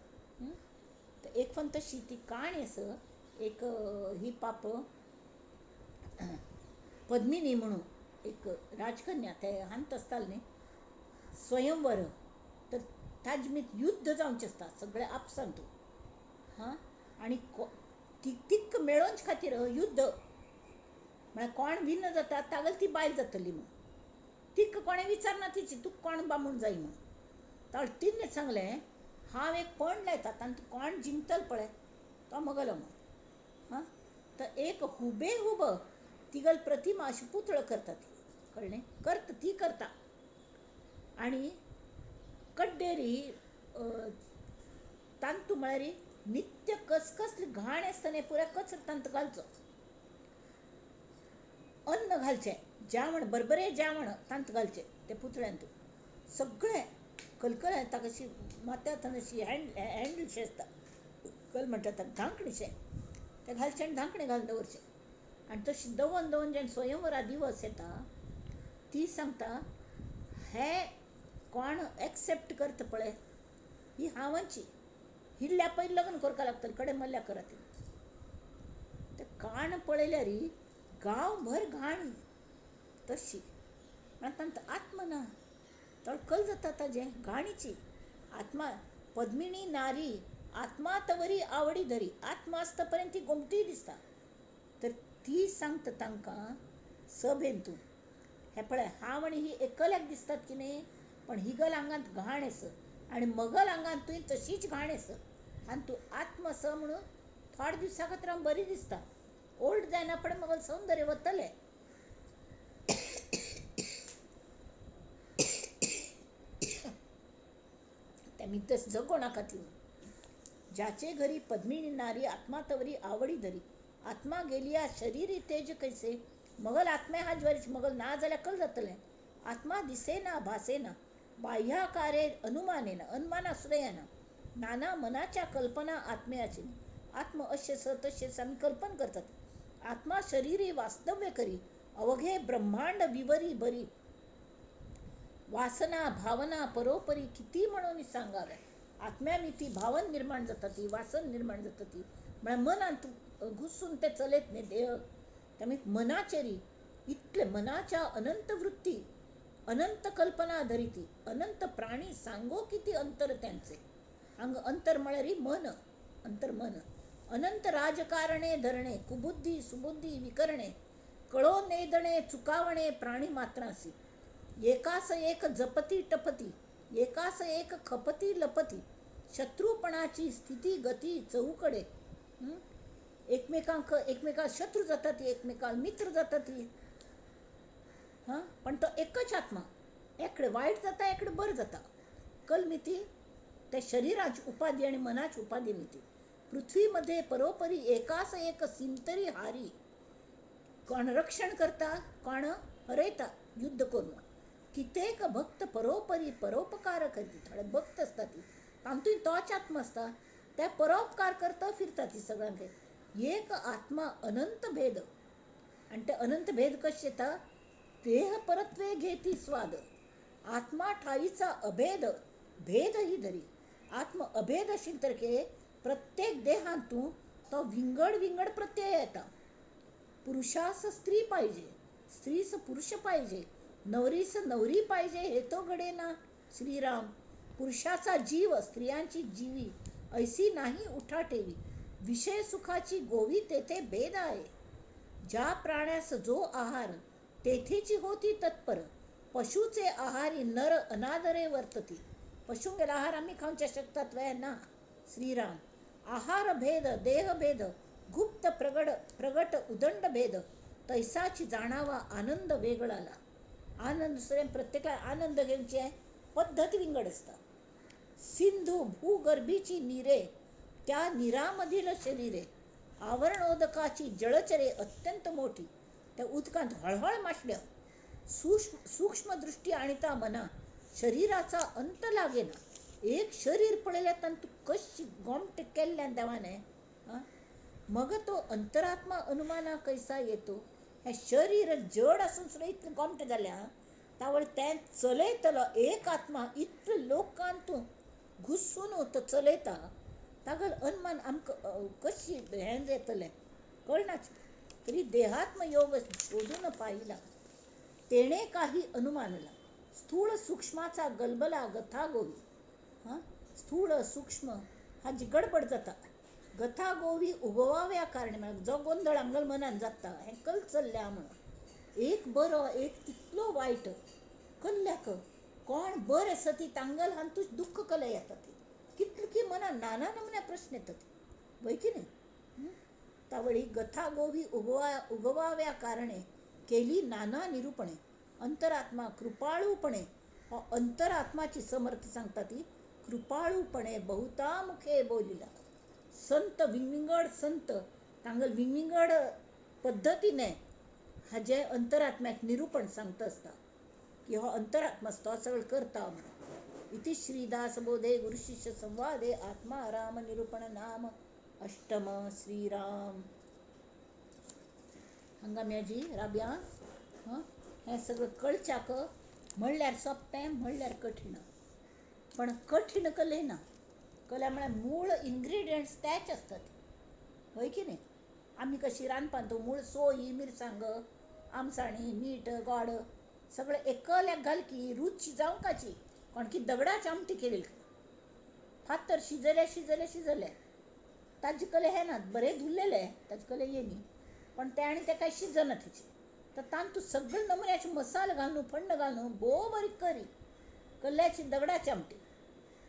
एक पण तशी ती काणी आसा, एक ही पाप पद्मिनी म्हणून एक राजकन्या, ते हांत आसताले न्ही स्वयंवर, तर ताजे मीत युद्ध जावचें आसता सगळे आपसांत. हां, आनी तिक्क मेळोवचे खातीर युद्ध म्हळ्यार कोण विन्न जाता तागेली ती बायल जातली म्हूण. तिका कोणें विचारना तिची, तुका कोण बामूण जाय म्हूण. तर तिणें सांगलें, हांव एक पण लायता, तातूंत कोण जिंकतलो पळय तो मगलो म्हूण. हां, तर एक हुबेहूब तिगल प्रतिमा अशी पुतळो करता ती, कळ्ळें, करता ती करता. आनी कड्डेरी तांतू म्हळ्यार नित्य कसकसली घाण आसता न्ही, पुराय कचरो तांतू घालचो, अन्न घालचें, जेवण बरबरे जेवण तांतू घालचें ते पुतळ्यांतू, सगळें कलकल ताका अशी माथ्यार अशी हँडलशें आसता, कल म्हणटा ताका धांकणीशें, तें घालचें आनी धांकणें घालून दवरचें. आनी तशें दवरून दवरून जेन्ना स्वयंवरा दिवस येता, ती सांगता, हे कोण एक्सेप्ट करता पळय ही हांवाची, हिल्ल्या पयलीं लग्न करपाक लागतलें, कडेन मल्ल्या करात. ते काण पळयल्यार गांवभर घाण तशी, म्हळ्यार तांकां आत्म ना, तळकल जाता ताजें घाणीची. आत्मा पद्मिनी नारी, आत्मा तवरी आवडी धरी. आत्मा आसता पर्यंत ती गोमटी दिसता. तर ती सांगता तांकां सभेन, तूं हें पळय, हांव आनी ही एकल्याक दिसतात की न्ही, पण हिगल आंगांत घाण आसा आनी मगल आंगांत तुवें तशीच घाण आसा, आनी तूं आत्म आसा म्हणून थोड्या दिवसा खातीर हांव बरी दिसता, ओल्ड जायना पण मगल सौंदर्य वतलें. तेमी तशें जगो नाका ती. ज्याचे घरी पद्मिनी नारी, आत्मा तवरी आवडी धरी, आत्मा गेलिया शरीरी तेज कैसे. मगल आत्म्या हाजवारीच, मगल ना जाल्यार कल जातलें. आत्मा दिसेना भासेना, बाह्याकारे अनुमानेन, अनुमान सुद्दां येना, नाना मनाच्या कल्पना आत्म्याची. आत्म अशें स तशें आमी कल्पना करतात. आत्मा शरीरी वास्तव्य करी, अवघे ब्रह्मांड विवरी बरी, वासना भावना परोपरी किती म्हणून सांगावे. आत्म्या मिती भावन निर्माण जाता ती, वासन निर्माण जाता ती, म्हळ्यार मनांत घुसून ते चलयत न्ही देह. त्यामुळे मनाचेरी इतले मनाच्या अनंत वृत्ती, अनंत कल्पना धरिती, अनंत प्राणी सांगो किती अंतर त्यांचे. हांगा अंतर म्हळ्यार मन, अंतर्मन. अनंत राजकारणे धरणे, कुबुद्धी सुबुद्धी विकरणे, कळो नेदणे चुकावणे प्राणी मात्रासी. एकास एक जपती टपती, एकास एक खपती लपती, शत्रुपणाची स्थिती गती चौकडे. एकमेकांक एकमेकां शत्रू जातात, एकमेकांक मित्र जातात. हां, पण तो एकच आत्मा, एकडे वायट जाता एकडे बरं जाता. कलमिती त्या शरीराची उपाधी आणि मनाची उपाधी मिती. पृथ्वीमध्ये परोपरी एकास एक सिंतरी हारी, कोण रक्षण करता कोण हरयता युद्ध करून. कितेक भक्त परोपरी परोपकार करती. थोडे भक्त आसता ती तातूंत तोच आत्मा आसता, त्या परोपकार करता फिरता ती सगळ्यांक. एक आत्मा अनंत भेद. आनी ते अनंत भेद कशे येता? देह परत्वे घेती स्वाद, आत्मा ठाईचा अभेद भेद ही धरी. आत्म अभेद आशिल्ले तरेके प्रत्येक देहांतू तो विंगड विंगड प्रत्यय येता. पुरुषास स्त्री पाहिजे, स्त्रीस पुरुष पाहिजे, नवरीस नवरी पाहिजे, हे तो घडेना श्रीराम. पुरुषाचा जीव स्त्रियांची जीवी ऐसी नाही उठा ठेवी. विषय सुखाची गोवी तेथे भेद आहे. ज्या प्राण्यास जो आहार तेथेची होती तत्पर. पशुचे आहारी नर अनादरे वर्तती. पशुंगेला आहार आम्ही खावच्या शकतात वय ना श्रीराम. आहार भेद देह भेद गुप्त प्रगट प्रगट उदंड भेद तैसाची जाणावा आनंद वेगळाला. आनंद दुसऱ्या प्रत्येकाला आनंद घेवचे पद्धत विंगड आसता. सिंधू भूगर्भीची नीरे त्या निरामधील शरीरे. आवरणोदकाची जळचरे अत्यंत मोठी. त्या उदकांत हळहळ मासड्यो. सूक्ष्म दृष्टी आणता मना शरीराचा अंत लागेना. एक शरीर पळयल्यार तातूंत कशी गोमट केल्ल्यान देवाने मग तो अंतरात्मा अनुमाना कैसा येतो. हें शरीर जड आसून सुद्दां इतलें गोमट जाल्या तावळ तें चलयतलो एक आत्मा इतलो लोकांत तूं घुसून तो चलयता. तागेलो अनुमान आमकां कशी हें येतलें कळनाच. तरी देहात्म योग शोधून पाहिला तेणे काही अनुमानला. स्थूळ सूक्ष्माचा गलबला गथा गोवी. हां, स्थूळ सूक्ष्म हाजी गडबड जाता. गथा गोवी उगवाव्या कारणे म्हळ्यार जो गोंदळ आमगेल्या मनान जाता हें कलचल्ल्या म्हणून. एक बरो एक तितलो वायट कल्ल्याक कोण बरें आसा ती तांगल हातूंत दुख्ख कले येता ती कितले की मनान नाना नमुन्या प्रश्न येतात वय की न्ही. तावळी गथा गोवी उगवाव्या कारणे केली नाना निरूपणे. अंतरात्मा कृपाळूपणे, हो अंतरात्माची समर्थ सांगता ती कृपाळूपणे बहुता मुखे बोलिला. संत विंगविंगड संत तांगेले विंगविंगड पद्दतीने हाजें अंतरात्म्याक निरूपण सांगता आसता की हो अंतरात्मा आसता तो सगळें करता म्हणून. इति श्रीदासबोधे गुरुशिष्य संवादे आत्मा राम निरूपण नाम अष्टम. श्रीराम. हांगा म्याजी राब्या हें सगळें कळच्याक म्हणल्यार सोंपें म्हणल्यार कठीण. पण कठीण कले ना, कला म्हळ्यार मूळ इन्ग्रिडियंट्स तेच आसतात हय की न्ही. आमी कशी रांदपांत मूळ सोय मिरसांग आमसाणी मीठ गोड सगळें एकल्याक घाल की रुची जावंकाची. कोण की दगडाची आमटी केली फातर शिजले शिजले शिजले ताजे कले हे ना बरे धुल्लेले ताजे कले ये न्ही पण ते आनी ते काय शिजना तेचे. तर तातूंत सगळे नमुन्याचे मसाले घालून फण्ण घालून भोव बरी करी कल्ल्याची दगडाची आमटी.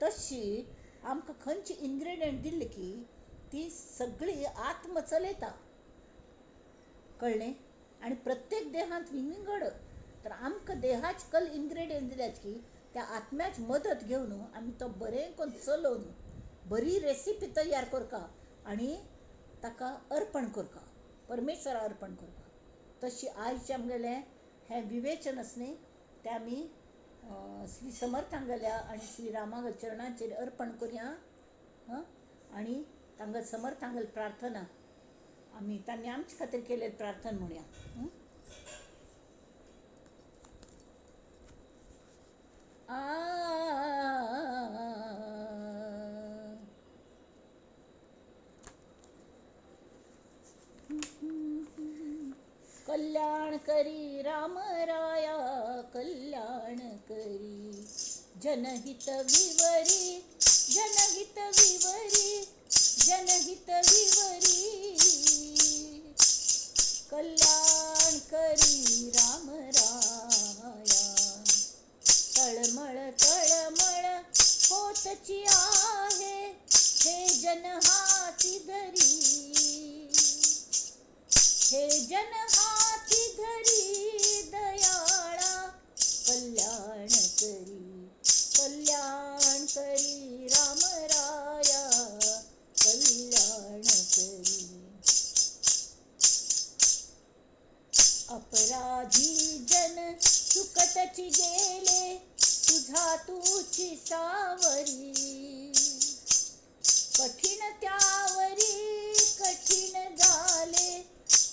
तशी आमकां खंयची इन्ग्रिडियंट दिल्ली की ती सगळी आत्म चलयता कळ्ळें. आनी प्रत्येक देहांत विंगविंगड तर आमकां देहाचे कल इन्ग्रिडियंट दिल्याच की त्या आत्म्याची मदत घेवन आमी तो बरें करून चलोवन बरी रेसिपी तयार करता आनी ताका अर्पण करता, परमेश्वरा अर्पण करता. तशी आयचें आमगेलें हें विवेचन आसा न्ही तें आमी श्री समर्थांगेल्या आनी श्री रामागेल्या चरणाचेर अर्पण करुया. आनी तांगेल्या समर्थांगेली प्रार्थना आमी तांणी आमचे खातीर केल्ली प्रार्थना म्हणया. कल्याण करी राम राया कल्याण करी, जनहित विवरी जनहित विवरी जनहित विवरी, कल्याण करी राम राया. तळमळ तळमळ होतची आहे हे जन हाती धरी, हे जन हाती धरी दयाळा, कल्याण करी कल्याण करी राम राया कल्याण करी. अपराधी जन चुकतची गेले तुझा तुची सावरी. कठीण त्यावरी कठीण झाले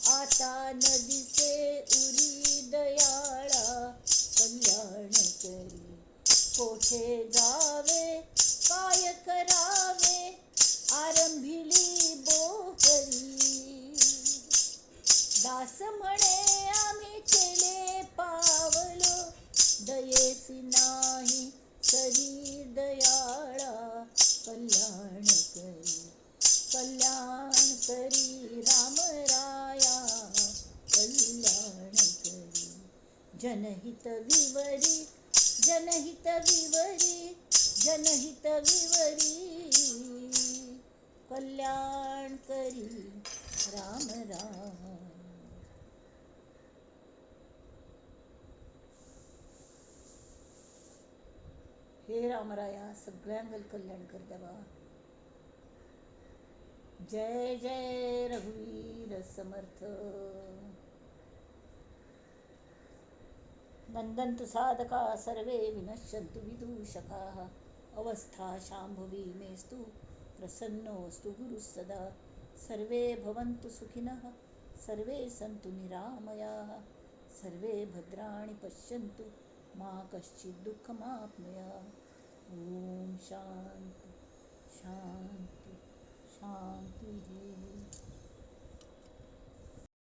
आता न दिसे उरी दयाळा कल्याण करी. कोठे जावे काय करावे आरंभिली बोहरी. दास म्हणे आम्ही केले पावलो दयेसी नाही सरी दयाळा कल्याण करी. कल्याण करी रामराया कल्याण करी. जनहित विवरी जनहित विवरी जनहित विवरी कल्याण करी राम राम. हे रामराया सगळ्यांगल कल्याण कर देवा. जय जय रघुवीर समर्थ. नंदन्तु साधका सर्वे विनश्यन्तु विदूषकाः. अवस्था शाम्भवी मेस्तु प्रसन्नोऽस्तु गुरुः सदा. सर्वे भवन्तु सुखिनः सर्वे सन्तु निरामयाः. सर्वे भद्राणि पश्यन्तु मा कश्चित् दुःखमाप्नुयात्. ॐ शांती शांती शांती.